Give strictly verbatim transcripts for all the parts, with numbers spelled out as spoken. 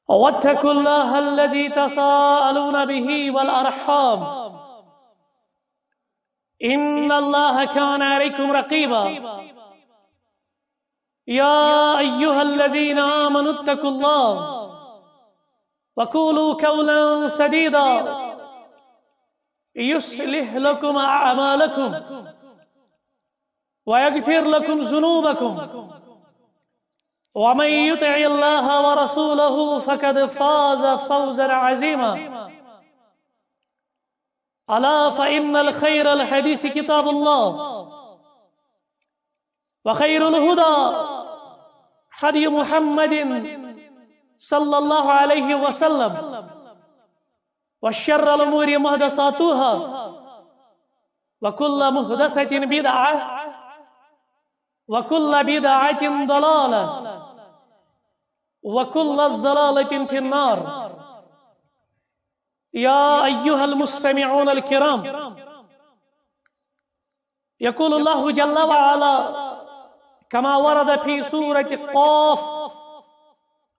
واتقوا الله الذي تساءلون به والأرحام، إن الله كان عليكم رقيبا. يا أيها الذين آمنوا اتقوا الله وقولوا قولا سديدا يصلح لكم أعمالكم ويغفر لكم ذنوبكم، ومن يطع الله ورسوله فقد فاز فوزا عظيما. ألا فإن الخير الحديث كتاب الله، وخير الهدى هدي محمد صلى الله عليه وسلم، وشر الأمور محدثاتها، وكل محدثة بدعة، وكل بدعة ضلالة، وكل ضلالة في النار. يا أيها المستمعون الكرام، يقول الله جل وعلا كما ورد في سورة قاف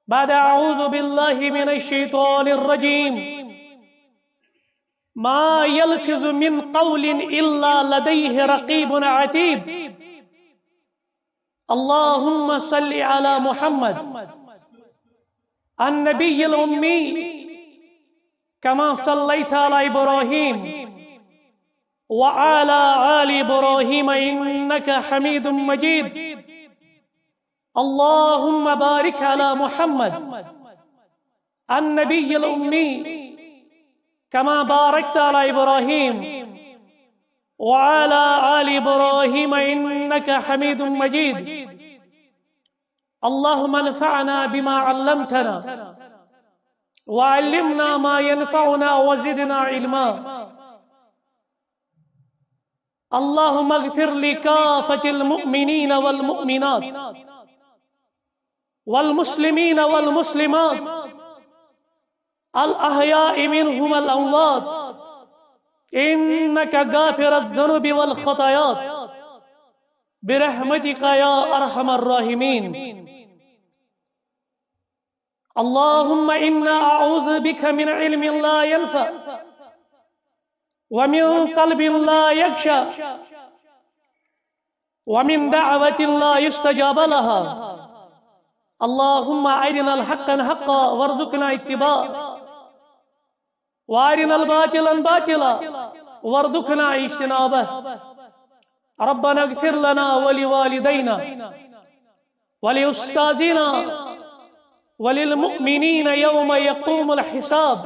بعد أعوذ بالله من الشيطان الرجيم: ما يلفظ من قول إلا لديه رقيب عتيد. اللهم صل على محمد النبي الأمي كما صليت على إبراهيم وعلى آل إبراهيم إنك حميد مجيد. اللهم بارك على محمد النبي الأمي كما باركت على إبراهيم وعلى آل إبراهيم إنك حميد مجيد. اللهم انفعنا بما علمتنا وعلمنا ما ينفعنا وزدنا علما. اللهم اغفر لكافة المؤمنين والمؤمنات والمسلمين والمسلمات الأحياء منهم والأموات إنك غافر الذنوب والخطايات برحمتك يا أرحم الراحمين. اللهم إنا أعوذ بك من علم لا ينفع ومن قلب لا يخشع ومن دعوة لا يستجاب لها. اللهم أرنا الحق حقا وارزقنا اتباعه وأرنا الباطل باطلا وارزقنا اجتنابه. ربنا اغفر لنا ولوالدينا ولأستاذنا وللمؤمنين يوم يقوم الحساب.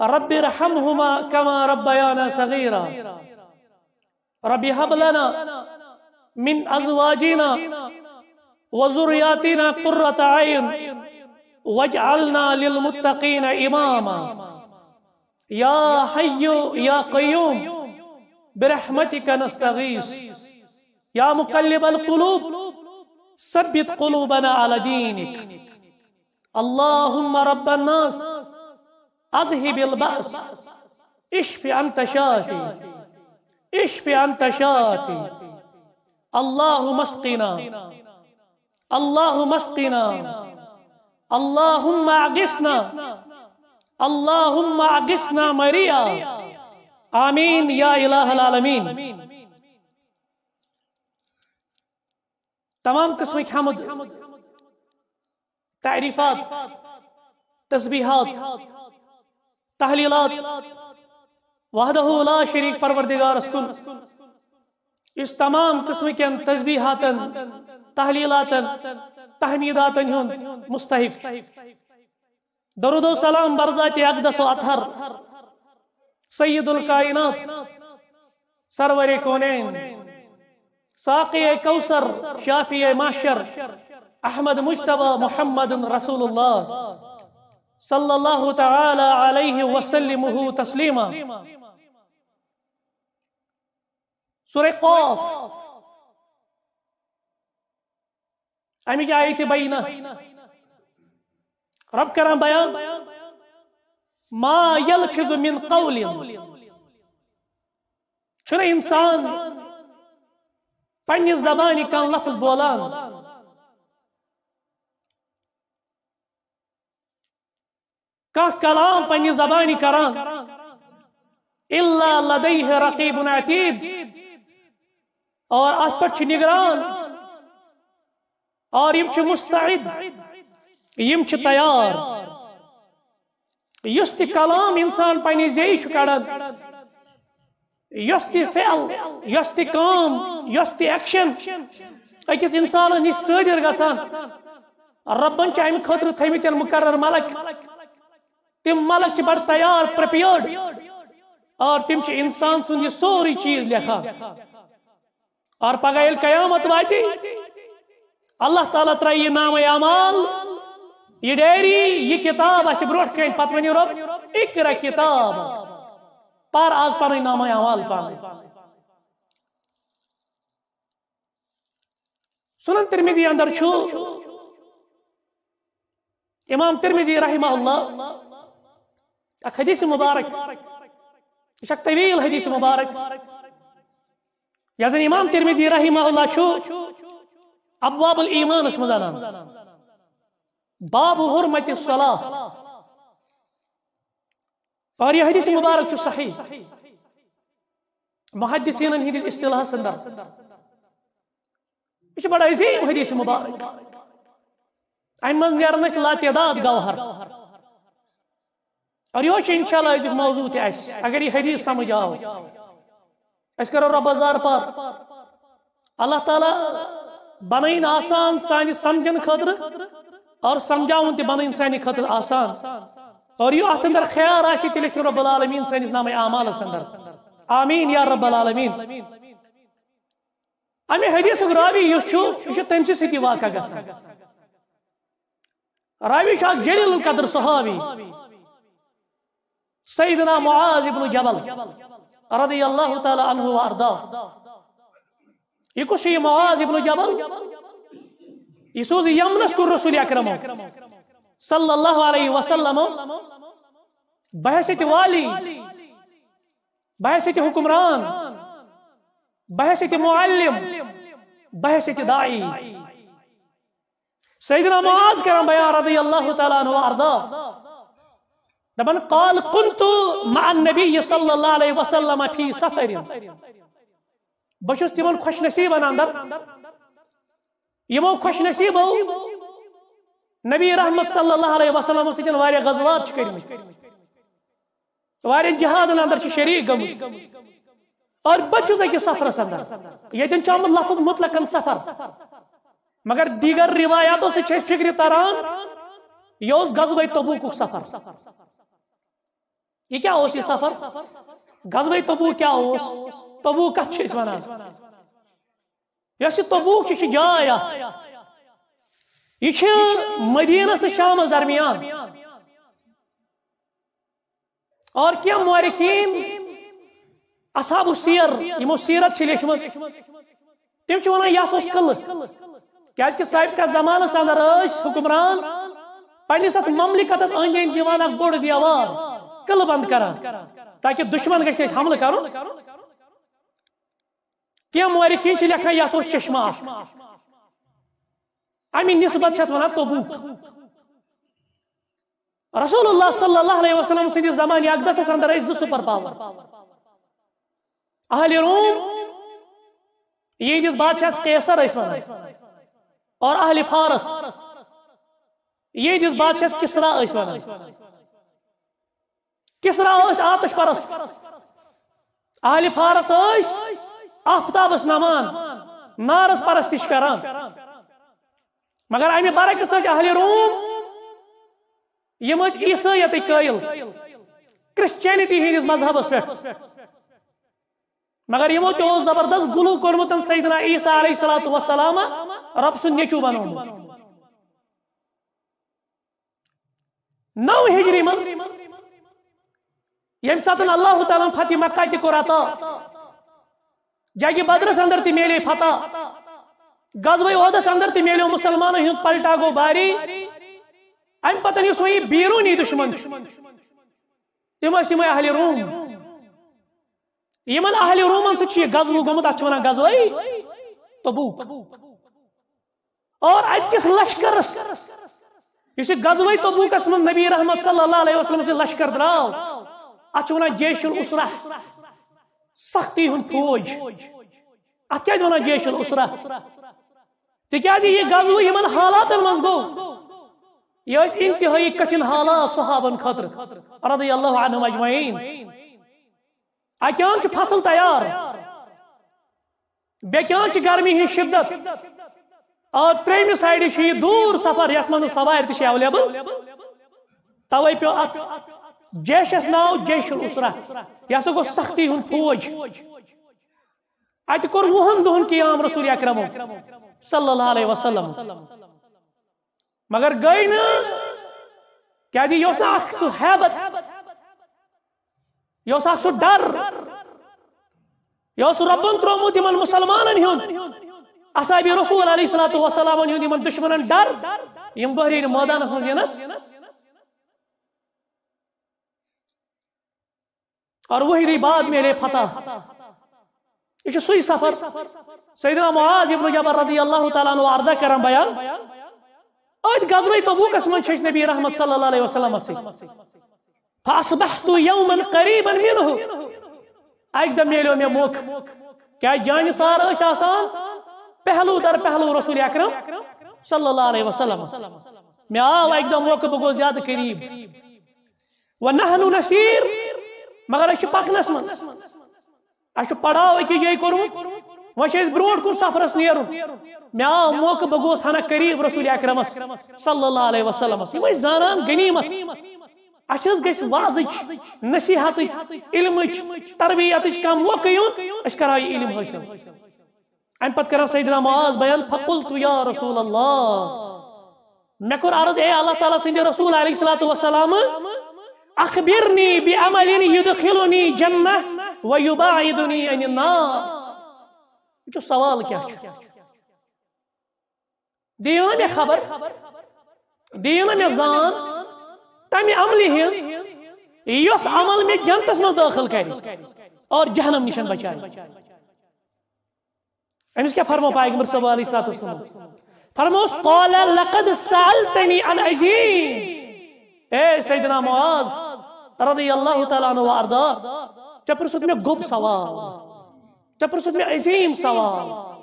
رب ارحمهما كما ربيانا صغيرا. رب هب لنا من أزواجنا وذرياتنا قرة أعين واجعلنا للمتقين إماما. يا حي يا قيوم برحمتك نستغيث. يا مقلب القلوب ثبت قلوبنا على دينك. اللهم رب الناس أذهب البأس اشف أنت شافي اشف أنت شافي. اللهم اسقنا اللهم اسقنا اللهم أغثنا اللهم أغثنا مريعا. آمين يا إله العالمين. تمام قسمٕکۍ حمد، تعریفات، تسبیحات، تحلیلات وحدہ لا شریک پروردگارس کُن، یُس تمام قسمٕکٮ۪ن تسبیحاتن، تحلیلاتن، تحمیداتن ہُنٛد مستحق چھُ۔ درود و سلام بر ذات اقدس و اطہر، سید الکائنات، سرور کونین، ساقی کوثر، شافی محشر، احمد مجتبی محمد رسول اللہ صلی اللہ تعالی علیہ وسلم تسلیما۔ سورہ قاف، امِچ آیت بینہ، رب کران بیان، ما یلفظ من قول، چھُنہٕ انسان پننہِ زبانہِ کانٛہہ لفظ بولان، کانٛہہ کلام پننہِ زبانہِ کران، الا لدیہ رقیب عتید، اور اتھ پٮ۪ٹھ چھِ نگران، اور یِم چھِ مستعد، یِم چھِ تیار۔ یُس تہِ کلام انسان پننہِ زیٚیہِ چھُ کڑان، یۄس تہِ فعل، یۄس تہِ کٲم، یۄس تہِ ایکشن أکِس انسانس نِش صٲدر گژھان، ربن چھِ امہِ خٲطرٕ تھٲومٕتۍ مقرر ملک۔ تِم ملک چھِ بڑٕ تیار، پریپیئرڈ، اور تِم چھِ انسان سُنٛد یہِ سورُے چیٖز لیکھان۔ اور پگاہ ییٚلہِ قیامت واتہِ، اللہ تعالیٰ ترٛایہِ یہِ نامہ اعمال، یہِ ڈیری، یہِ کتاب اَسہِ برونٛٹھ کَنہِ، پتہٕ ؤنِو رۄب، اقرا کتاب، پر آز پنٕنۍ نامہ اعمال پانہٕ۔ سنن ترمذی اندر چھُ امام ترمذی رحمہ اللہ اکھ حدیث مبارک، یہِ چھُ اکھ طویل حدیث مبارک، یتھ زن امام ترمذی رحمہ اللہ چھُ ابواب الایمانس منٛز انان، باب حرمت الصلاۃ، اور یہِ حدیث مبارک چھُ صحیح محدثینن ہٕنٛدِس اصطلاحس اندر۔ یہِ چھُ بڑٕ عظیٖم حدیث مبارک۔ اَمہِ منٛز نیرن اَسہِ لاتعداد گوہر۔ اور یِہوٚے چھُ انشاءاللہ أزیُک موضوع تہِ اَسہِ، اگر یہِ حدیث سمجھ آو۔ أسۍ کرو رۄبس زار پار۔ اللہ تعالیٰ بنٲیِن آسان سانہِ سمجھن خٲطرٕ، اور سمجھاوُن تہِ بنٲیِن سانہِ خٲطرٕ آسان۔ اور یہِ اَتھ اندر خیال آسہِ، تہِ لیکھِن رب العالمین سٲنِس نامہ اعمالس اندر۔ آمین یا رب العالمین۔ اَمہِ حدیثُک راوی یُس چھُ، یہِ چھُ تٔمۍ سٕے سۭتی واقع گژھان۔ راوی چھُ اکھ جلیل القدر صحابی، سیدنا معاذ ابن جبل رضی اللہ تعالیٰ عنہ و ارضاہ۔ یہِ کُس چھُ یہِ معاذ ابن جبل؟ یہِ سوٗز یمنس کُن رسول اکرمو صلی اللہ علیہ وسلمو بحیثیت والی، بحیثیت حکمران، بحیثیت معلم، بحیثیت داعی۔ سیدنا معاذ کران بیان رضی اللہ تعالیٰ عنہ و ارضاہ، دپان، قال، كنت مع النبي صلى الله عليه وسلم في سفر۔ بہٕ چھُس تِمن خۄش نصیٖبن اندر، یِمو خۄش نصیٖبو نبی رحمت صلی اللہ علیہ وسلم سۭتۍ واریاہ غزوات چھِ کٔرمٕتۍ۔ واریاہ جہادن اندر چھِ شریک گٔمٕتۍ۔ اور بہٕ چھُس أکِس سفرس اندر۔ ییٚتٮ۪ن چھُ آمُت لفظ مطلقاً سفر، مگر دیگر روایاتو سۭتۍ چھِ أسۍ فکرِ تران، یہِ اوس غزوہ تبوکُک سفر۔ یہِ کیٛاہ اوس یہِ سفر؟ غزوہ تبوک کیٛاہ اوس؟ تبوک کتھ چھِ أسۍ ونان؟ یۄس یہِ تبوک چھِ، یہِ چھِ جاے اکھ۔ یہِ چھِ مدینس تہٕ شامس درمیان۔ اور کینٛہہ مورخین، اصحاب السیر، یِمو سیرت چھِ لیچھمٕژ، تِم چھِ ونان، یہِ ہسا اوس قلعہٕ۔ کیازِ کہِ سابقہ زمانس اندر ٲسۍ حکمران پننِس اتھ مملکتس أنٛدۍ أنٛدۍ دِوان اکھ بوٚڑ دیوار، قلعہٕ بند کران، تاکہِ دشمن گژھِ نہٕ اَسہِ حملہٕ کرُن۔ کینٛہہ مورخین چھِ لیکھان، یہِ ہسا اوس چشمہٕ اکھ۔ اَمہِ نسبت چھِ اتھ ونان تبوک۔ رسول اللہ صلی اللہ علیہ وسلم سٕنٛدِ زمانہِ اقدسس اندر ٲسۍ زٕ سپر پاور۔ اہلِ روم، یِہنٛدِس بادشاہس قیصر ٲسۍ ونان، اور اہلِ فارس، یِہنٛدِس بادشاہس کسرا ٲسۍ ونان۔ کسرا ٲسۍ آتش پرست، اہلِ فارس ٲسۍ آفتابس نمان، نارس پرستش کران۔ مگر امہِ برعکس ٲسۍ اہلِ روم، یِم ٲسۍ عیسٲیتٕکۍ قٲیل، کرسچینٹی ہٕنٛدِس مذہبس پٮ۪ٹھ۔ مگر یِمو تہِ اوس زبردست غلو کوٚرمُت سیدنا عیسیٰ علیہ الصلوۃ والسلام، رب سُنٛد نیٚچوٗ بنومُت۔ نو ہجری منٛز، ییٚمہِ ساتہٕ اللہ تعالیٰ ہن فتح مکہ تہِ کوٚر عطا، جنگِ بدرس اندر تہِ میلے فتح، غزوہ احدس اندر تہِ میلیو مسلمانن ہُنٛد پلٹا گوٚو باری۔ امہِ پتہٕ یُس وۄنۍ یہِ بیرونی دشمن چھُ، تِم ٲسۍ یِمے اہلِ روم۔ یِمن اہلِ رومن سۭتۍ چھُ یہِ غزوہ گوٚمُت، اتھ چھِ ونان غزوہ تبوک۔ اور اتہِ کِس لشکرس یُس یہِ غزوہ تبوکس منٛز نبی رحمت صلی اللہ علیہ وسلم سٕنٛدۍ لشکر درٛاو، اتھ چھِ ونان جیش العسرہ، سختی ہُنٛد فوج۔ اتھ کیازِ ونان جیش العسرہ؟ تِکیازِ یہِ غزوہ یِمن حالاتن منٛز گوٚو، یہِ ٲسۍ انتہٲئی کٹھن حالات صحابن خٲطرٕ، رضی اللہ عنہم اجمعین۔ اکیان چھُ فصل تیار، بیٚکیان چھِ گرمی ہٕنٛز شدت، اور ترٛیٚیمہِ سایڈٕ چھُ یہِ دوٗر سفر، یتھ منٛز سوارِ تہِ چھِ اویلیبل۔ توے پیوٚو اتھ جیشس ناو جیش العسرہ۔ یہِ ہسا گوٚو سختی ہُنٛد فوج۔ اتہِ کوٚر وُہن دۄہن قیام رسول اکرمو صلی اللہ علیہ وسلم، مگر گٔے نہٕ، کیازِ یہِ اوس نہٕ اکھ سُہ ہیبت، یہِ اوس اکھ سُہ ڈر، یہِ اوس رۄبن ترٛوومُت یِمن مسلمانن ہُنٛد، اصحاب رسول علیہ الصلوۃ والسلامن ہُنٛد یِمن دشمنن ڈر، یِم بحرین مٲدانس منٛز یِنس۔ اور وہی بعد میلے فتح۔ یہ چھُ سُے سفر۔ سیدنا معاذ ابن جبل رضی اللہ تعالیٰ عنہ وارضہ کران بیان۔ أتھۍ غزوہ تبوکس منٛز چھِ أسۍ نبی رحمت صلی اللہ علیہ وسلم سۭتۍ۔ فاصبحت یوما قریبا منہ۔ اکہِ دۄہ میلیو مےٚ موقعہٕ۔ کیازِ جانہِ سار ٲسۍ آسان پہلو در پہلو رسول اکرم صلی اللہ علیہ وسلم۔ مےٚ آو اکہِ دۄہ موقعہٕ، بہٕ گوس زیادٕ قریب۔ ونحن نسیر، مگر أسۍ چھِ پکنس منٛز۔ اَسہِ چھُ پڑاو أکِس جایہِ کوٚرمُت، وۄنۍ چھِ أسۍ برونٛٹھ کُن سفرس نیرُن۔ مےٚ آو موقعہٕ، بہٕ گوس ہنا قریب رسول اکرمس صلی اللہ علیہ وسلمس۔ یِم ٲسۍ زانان غنیمت۔ اَسہِ حظ گژھِ وعظٕچ، نصیحتٕچ، علمٕچ، تربیتٕچ کانٛہہ موقعہٕ یُن، أسۍ کرہاو یہِ علم حٲصِل۔ امہِ پتہٕ کران سیدنا معاذ بیان، فقلت یا رسول اللہ، مےٚ کوٚر عرض، اے اللہ تعالیٰ سٕنٛدِ رسول علیہ الصلوۃ والسلام، اخبرنی بعمل یدخلنی جنہ و یباعدنی عن النار۔ وٕچھِو سوال کیٛاہ چھُ۔ دِیِو نہ مےٚ خبر، دِیِو نہ مےٚ زان تمہِ عملہِ ہٕنٛز، یۄس عمل مےٚ جنتس منٛز دٲخل کرِ اور جہنم نِش بچایہِ۔ أمِس کیٛاہ فرمو پیغمبر صلی اللہ علیہ وسلم؟ فرموس، قال لقد سألتنی عن عظیم۔ اے سیدنا معاذ رضی اللہ تعالیٰ عنہ و ارضا، ژےٚ پرٛژھُتھ مےٚ گوٚب سوال، ژےٚ پرٛژھُتھ مےٚ عظیم سوال۔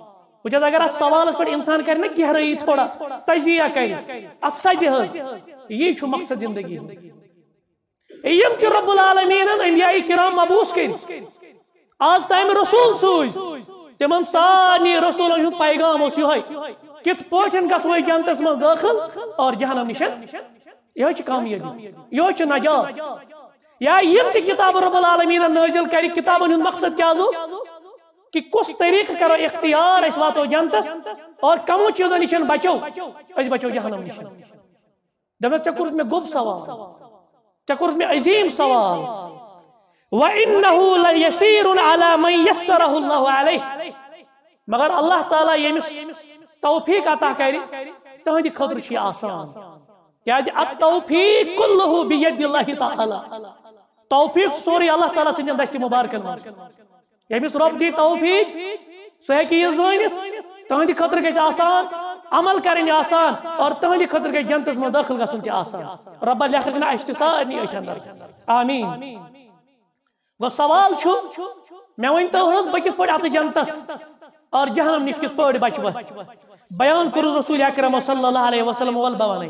وٕچھ حظ، اگر اتھ سوالس پٮ۪ٹھ انسان کرِ نہ گہرٲیی تھوڑا، تجزیہ کرِ، اتھ سجہِ حظ، یی چھُ مقصد زندگی ہُنٛد۔ یِم تہِ رب العالمینن انبیاء کرام مبعوث کٔرۍ، آز تام رسول سوٗزۍ، تِمن سارنٕے رسولن ہُنٛد پیغام اوس یِہوٚے، کِتھ پٲٹھۍ گژھو أسۍ جنتس منٛز دٲخل اور جہنم نِش۔ یِہوٚے چھِ کامیٲبی، یِہوٚے چھُ نجات۔ یا یِم تہِ کتاب رب العالمینن نٲزِل کرِ، کتابن ہُنٛد مقصد کیٛاہ حظ اوس؟ کہ کُس طریقہٕ کرو اختیار، أسۍ واتو جنتس اور کمو چیٖزو نِش بچو، أسۍ بچو جہنم نِش۔ دپان، ژےٚ کوٚرُتھ مےٚ گوٚب سوال، ژےٚ کوٚرُتھ مےٚ عظیٖم سوال۔ وَإِنَّهُ لَيَسِيرٌ عَلَى مَن يَسَّرَهُ اللَّهُ عَلَيْهِ۔ مگر اللہ تعالیٰ ییٚمِس توفیق عطا کرِ، تہنٛدِ خٲطرٕ چھُ یہِ آسان۔ کیازِ التوفیق کلہ بید اللہ تعالیٰ۔ توفیق سورُے اللہ تعالیٰ سٕنٛدٮ۪ن دستِ مبارکن منٛز۔ ییٚمِس رۄب دی توفیق، سُہ ہیٚکہِ یہِ زٲنِتھ، تُہنٛدِ خٲطرٕ گژھِ آسان، عمل کرٕنۍ آسان، اور تُہنٛدِ خٲطرٕ گژھِ جنتس منٛز دٲخل گژھُن تہِ آسان۔ رۄبا لیکھکھ نہٕ اَسہِ تہِ سارنٕے أتھۍ اندر۔ آمین۔ گوٚو سوال چھُ، مےٚ ؤنۍ تو حظ، بہٕ کِتھ پٲٹھۍ اژٕ جنتس اور جہنم نِش کِتھ پٲٹھۍ بچہٕ بہٕ؟ بیان کوٚرُن رسول اکرم صلی اللہ علیہ وسلم، ول بہٕ ونے۔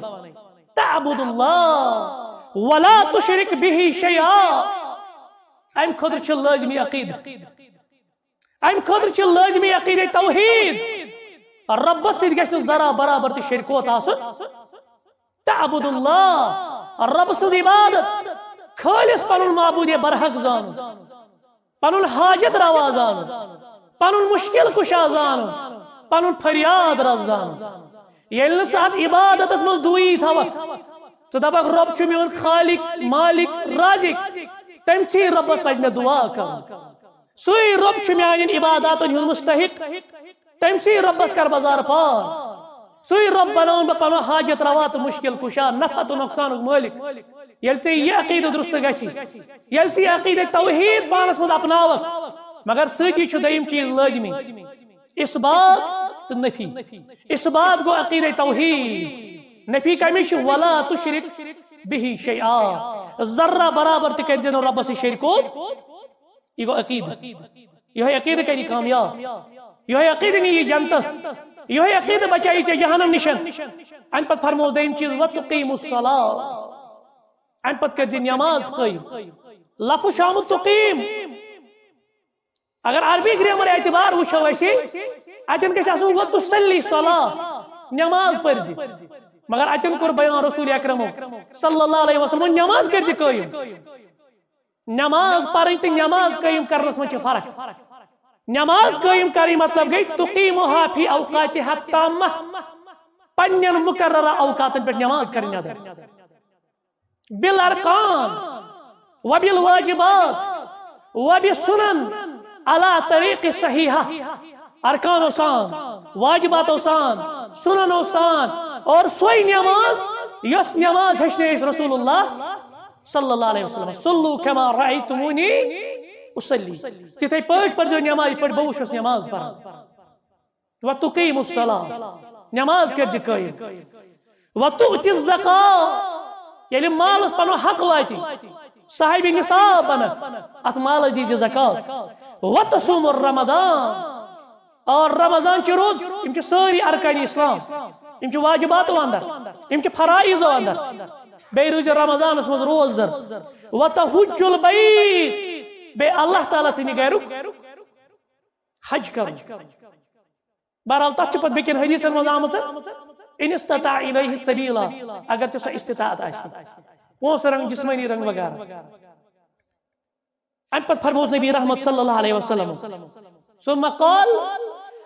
تعبد اللہ ولا تشرک بہ شیئا۔ امہِ خٲطرٕ چھُ لٲزمی عقیدٕ۔ امہِ خٲطرٕ چھُ لٲزمی عقیدے توحید۔ رۄبس سۭتۍ گژھِ نہٕ ذرا برابر تہِ شریکوت آسُن۔ تعبد اللہ، رۄب سٕنٛز عبادت، خٲلص پنُن معبود برحق زانُن، پنُن حاجت روا زانُن، پنُن مشکل کشا زانُن، پنُن فریاد رس زانُن۔ ییٚلہِ نہٕ ژٕ اتھ عبادتس منٛز دوٗری تھاوکھ، ژٕ دپکھ، رۄب چھُ میون خالق، مالک، رازق، تٔمۍ سٕے رۄبس پزِ مےٚ دعا کرُن۔ سُے رۄب چھُ میانٮ۪ن عباداتن ہُنٛد مستحق، تٔمۍ سٕے رۄبس کر بہٕ زارٕ پار۔ سُے رۄب بناوُن بہٕ پنُن حاجت روا تہٕ مشکل کشا، نفع تہٕ نۄقصانُک مٲلِک۔ ییٚلہِ ژےٚ یہِ عقیدٕ درست گژھِ، ییٚلہِ ژٕ یہِ عقیدٕ توحید پانس منٛز اپناوکھ، مگر سۭتی چھُ دوٚیِم چیٖز لٲزمی، اثبات تہٕ نفی۔ اثبات گوٚو عقیدٕ توحید۔ نفی کمِچ چھِ؟ ولا تشرک به شیئا، ذرہ برابر تہِ کٔرۍ زِ نہٕ رۄبس سۭتۍ شریکوت۔ یہِ گوٚو عقیدٕ۔ یِہوٚے عقیدٕ کَری کامیاب۔ یِہوٚے عقیدٕ نی یہِ جنتس۔ یِہوٚے عقیدٕ بچایی ژےٚ جہنم نِشن۔ اَمہِ پتہٕ فرموو دوٚیِم چیٖز، وتقیم الصلاۃ۔ اَمہِ پتہٕ کٔرۍ زِ نماز قٲیِم۔ لفظ چھُ آمُت تقیم۔ اگر عربی گرامر اعتبار وٕچھو أسۍ، اَتٮ۪ن گژھِ آسُن وتُصلی صلاۃ، نماز پٔرۍ زِ۔ مگر اَتٮ۪ن کوٚر بیان رسول اکرمو صلی اللہ علیہ وسلمن، نماز کٔرۍ زِ قٲیِم۔ نماز پرٕنۍ تہٕ نماز قٲیِم کرنس منٛز چھِ فرق۔ نماز قٲیِم کرٕنۍ مطلب گٔے تقیمها فی اوقاتها التامہ، پننٮ۪ن مقررہ اوقاتن پٮ۪ٹھ نماز کرٕنۍ ادا، بالارکان و بالواجبات و بالسنن علی طریق صحیحہ، ارکانو سان، واجباتو سان، سننو سان، اور سۄے نماز یۄس نماز ہیٚچھنٲے اَسہِ رسول اللہ صلی اللہ علیہ وسلم، صلو کما رأیتمونی اصلی، تِتھے پٲٹھۍ پٔرزیو نماز یِتھ پٲٹھۍ بہٕ وٕچھُس نماز پران۔ وتقیم الصلاۃ، نماز کٔرۍ زِ قٲیِم۔ وتؤتی الزکاۃ، ییٚلہِ مالس پنُن حق واتہِ، صاحب نصاب بنکھ، اتھ مالس دیٖزِ زکات۔ وتصوم رمضان، اور رمضان چہِ روز، یِم چھِ سٲری ارکان اسلام، یِم چھِ واجباتو اندر، یِم چھِ فرائضو اندر۔ بیٚیہِ روٗزِ رمضانس منٛز روزدر۔ وتحج البیت، بیٚیہِ اللہ تعالیٰ سٕنٛدِ گرُک حج کرُن۔ بہرحال، تتھ چھِ پتہٕ بیٚکٮ۪ن حدیثن منٛز آمٕژ، ان استطاع الیہ سبیلا، اگر ژےٚ سۄ استطاعت آسہِ، پونٛسہٕ رنگ، جسمٲنی رنگ وغیرہ۔ امہِ پتہٕ فرمووُس نبی رحمت صلی اللہ علیہ وسلم، ثم قال،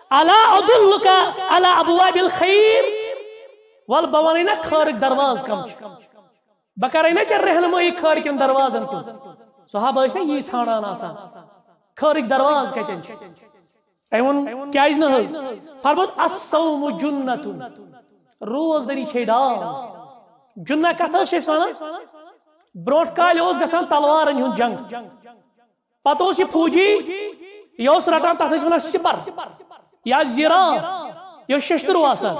الا ادلک علی ابواب الخیر، ول بہٕ ونے نا خٲرٕکۍ دروازٕ کم چھِ، بہٕ کرے نا ژےٚ رہنمٲیی خٲرٕکٮ۪ن دروازن کُن۔ صحابہ ٲسۍ نا یی ژھانڈان آسان، خٲرٕکۍ دروازٕ کتٮ۪ن چھِ۔ أمۍ ووٚن، کیازِ نہٕ حظ؟ فرمووُن، الصوم جنتن، روزدٔری چھے ڈال۔ جنہ کتھ حظ چھِ أسۍ ونان؟ برونٛٹھ کالہِ اوس گژھان تلوارن ہُنٛد جنگ، پتہٕ اوس یہِ فوجی، یہِ اوس رٹان، تتھ ٲسۍ ونان سپر یا زیرا، یہِ اوس ششتٕروٗ آسان۔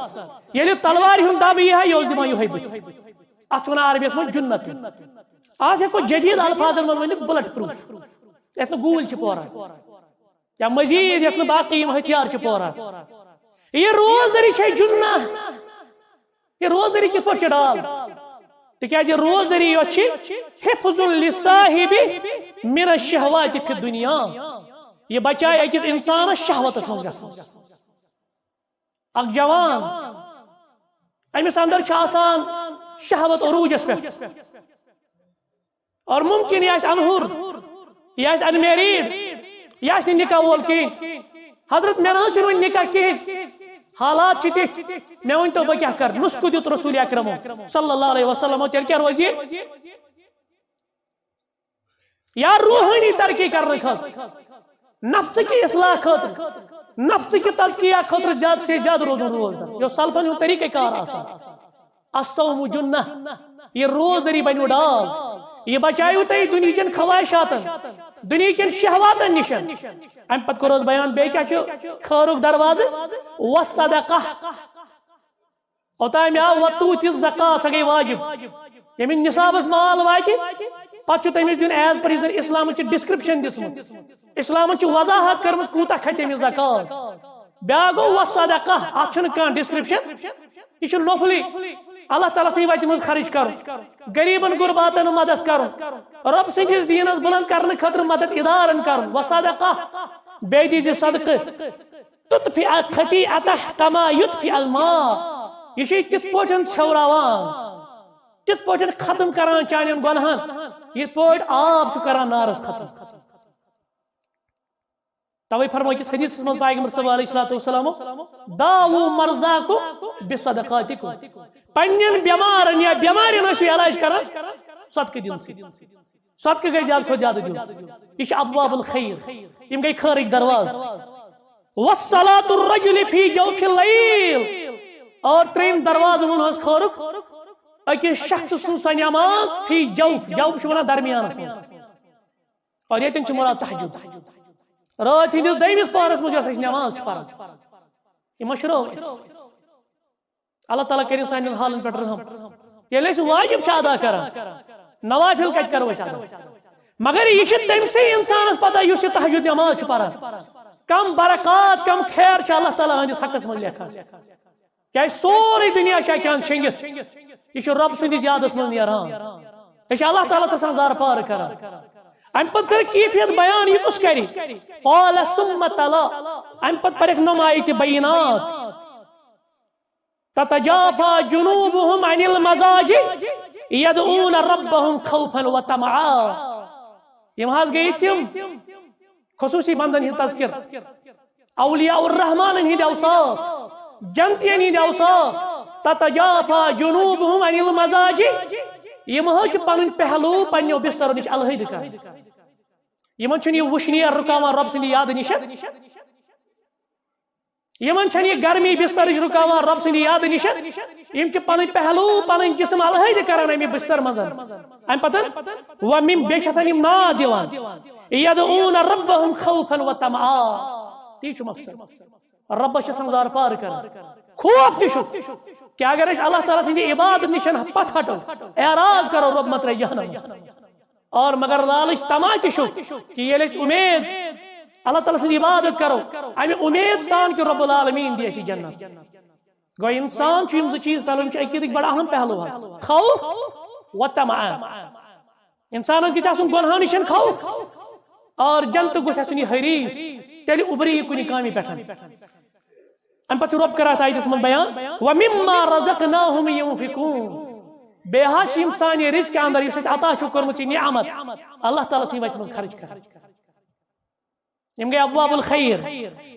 ییٚلہِ تلوارِ ہُنٛد دب یی ہا، یہِ اوس دِوان یِہوٚے بٕتھِ۔ اتھ چھِ ونان عربی یس منٛز جنت۔ آز ہٮ۪کو جدید الفاظن منٛز ؤنِتھ بلٹ پروف، یتھ نہٕ گوٗلۍ چھِ پوران۔ یا مزید یتھ نہٕ باقی یِم ہتھیار چھِ پوران۔ یہِ روزدٔری چھے جنہ۔ یہِ روزدٔری کِتھ پٲٹھۍ چھِ ڈال؟ تِکیازِ روزدٔری یۄس چھِ، حفظ للصاحب من الشہوات فی الدنیا۔ یہِ بچایہِ أکِس انسانس شہوتس منٛز گژھنس۔ اکھ جوان، أمِس اندر چھِ آسان شہوت عروجس پٮ۪ٹھ۔ اور ممکن یہِ آسہِ انہُر، یہِ آسہِ unmarried، یہِ آسہِ نہٕ نکاح وول کِہیٖنۍ۔ حضرت، مےٚ نہ حظ چھُنہٕ وُنہِ نکاح کِہیٖنۍ۔ حالات چھِ تِتھۍ، مےٚ ؤنۍ تو بہٕ کیٛاہ کرٕ؟ نُسخہٕ دیُت رسول اکرمو صلی اللہ علیہ وسلمو، تیٚلہِ کیٛاہ روزِ؟ یا روحٲنی ترقی کرنہٕ خٲطرٕ، نفسہٕ کہِ اصلاح خٲطرٕ، نفسہٕ کہِ تزکیہ خٲطرٕ زیادٕ سے زیادٕ روزُن روزدار۔ یہِ اوس سلفن ہُنٛد طریٖقہ کار آسان۔ الصوم جنہ، یہِ روزدٔری بنیو ڈال، یہِ بچایو تۄہہِ دُنیہکٮ۪ن خواہشاتن، دُنیہکٮ۪ن شہواتن نِشن۔ امہِ پتہٕ کوٚر حظ بیان، بیٚیہِ کیٛاہ چھُ خٲرُک دروازٕ؟ والصدقہ۔ اوٚتام آو وتوٗتِ زکات، سۄ گٔے واجب۔ ییٚمِس نصابس مال واتہِ، پتہٕ چھُ تٔمِس دیُن as per یُس زن اسلامن چھِ description دِژمٕژ۔ اسلامن چھِ وضاحت کٔرمٕژ کوٗتاہ کھژِ أمِس زکات۔ بیٛاکھ گوٚو وصدقہ، اتھ چھُنہٕ کانٛہہ description، یہِ چھُ نفلی۔ اللہ تعالیٰ سٕنٛدِ وتہِ منٛز خرٕچ کرُن، غریبن غرباتن مدد کرُن، رۄب سٕنٛدِس دیٖنس بلند کرنہٕ خٲطرٕ مدد ادارن کرُن، وصدقہ، بیٚیہِ دیٖزِ صدقہٕ۔ تطفئ الخطیئۃ کما یطفئ الماء۔ یہِ چھُ تِتھ پٲٹھۍ ژھیوراوان، تِتھ پٲٹھۍ ختم کران چانٮ۪ن گۄنہن، یِتھ پٲٹھۍ آب چھُ کران نارس ختم۔ توے فرموو أکِس حدیثس منٛز پیغمبر صلی اللہ علیہ الصلوۃ والسلام، داووا مرضاکم بصدقاتکم، پننٮ۪ن بٮ۪مارن یا بٮ۪مارٮ۪ن ٲسِو علاج کران صدقہٕ دِنہٕ سۭتۍ۔ صدقہٕ گژھِ زیادٕ کھۄتہٕ زیادٕ دیُن۔ یہِ چھِ ابواب الخیر، یِم گٔے خٲرٕکۍ دروازٕ۔ وصلاۃ الرجل فی جوف اللیل، اور ترٛیٚیِم دروازٕ ووٚن حظ خٲرُک، أکِس شخص سٕنٛز سۄ نماز فی جوف، جوف چھِ وَنان درمیانَس منٛز۔ اور ییٚتٮ۪ن چھِ مراد تہجد۔ رٲژ ہٕنٛدِس دوٚیمِس پہرَس منٛز یۄس أسۍ نماز چھِ پَران، یہِ مٔشرٲو اَسہِ۔ اللہ تعالیٰ کٔرِن سانٮ۪ن حالن پٮ۪ٹھ رحم۔ ییٚلہِ أسۍ واجب چھِ ادا کران، نوافل کتہِ کرو أسۍ ادا؟ مگر یہِ چھِ تٔمۍ سٕے انسانس پتہ یُس یہِ تہجد نماز چھُ پران۔ کم برکات، کم خیر چھُ اللہ تعالیٰ أہنٛدِس حقس منٛز لیکھان۔ کیازِ سورُے دُنیا چھُ اَکہِ اَندٕ شیٚنگِتھ، یہِ چھُ رۄب سٕنٛدِس یادس منٛز نیران۔ أسۍ چھِ اللہ تعالیٰ ہس آسان زارٕ پارٕ کران۔ امہِ پتہٕ کٔر کیفیت بیان، یہِ کُس کرِ؟ قال ثم تلا، امہِ پتہٕ پرکھ نۄم آیتہِ بینات۔ تتجافى جنوبهم عن المضاجع يدعون ربهم خوفا وطمعا۔ یِم حظ گٔیہِ تِم خصوصی بندن ہٕنٛدۍ تذکر، اولیاء الرحمانن ہٕنٛدۍ اوصاف، جنتین ہٕنٛدۍ اوصاف۔ تتجافى جنوبهم عن المضاجع، یِم حظ چھِ پنٕنۍ پہلو پننیو بسترو نِش الحیدٕ کران۔ یِمن چھُنہٕ یہِ وُشنیر رُکاوان رۄب سٕنٛدِ یادٕ نِش۔ یِمن چھنہٕ یہِ گرمی بسترٕچ رُکاوان رۄب سٕنٛدِ یادٕ نِش۔ یِم چھِ پنٕنۍ پہلو، پنٕنۍ جسم الحیدٕ کران امہِ بستر منٛز۔ امہِ پتہٕ وَمِن، بیٚیہِ چھِ آسان یِم ناد دِوان، یدعون ربهم خوفا وطمعا۔ تی چھُ مقصد۔ رۄبس چھِ آسان زارٕ پارٕ کران، خوف تہِ چھُ کہ اگر أسۍ اللہ تعالیٰ سٕنٛدِ عبادت نِش پتھ ہٹو، اعراض کرو، رۄب مہ ترٛایہِ جہنم۔ اور مگر لالچ طمع تہِ چھُ کہ ییٚلہِ أسۍ امید اللہ تعالیٰ سٕنٛز عبادت کرو، امہِ امید سان کہ رب العالمین دِ اَسہِ جنت۔ گوٚو انسان چھُ یِم زٕ چیٖز پہلو، یِم چھِ عقیدٕکۍ بڑٕ اہم پہلو حظ، خوف و طمع۔ انسانس گژھِ آسُن گۄنہو نِش خوف اور جنتُک گوٚژھ آسُن یہِ حریص، تیٚلہِ اُبرِ یہِ کُنہِ کامہِ پٮ۪ٹھ۔ امہِ پتہٕ چھُ رۄب کران اتھ آیتس منٛز بیان، ومما رزقناهم ينفقون۔ بیٚیہِ حظ چھِ یِم سانہِ رزقہِ اندر، یُس اَسہِ عطا چھُ کوٚرمُت، یہِ نعمت، اللہ تعالیٰ سٕنٛدِ وتہِ منٛز خرٕچ کران۔ یِم گٔے ابواب الخیر۔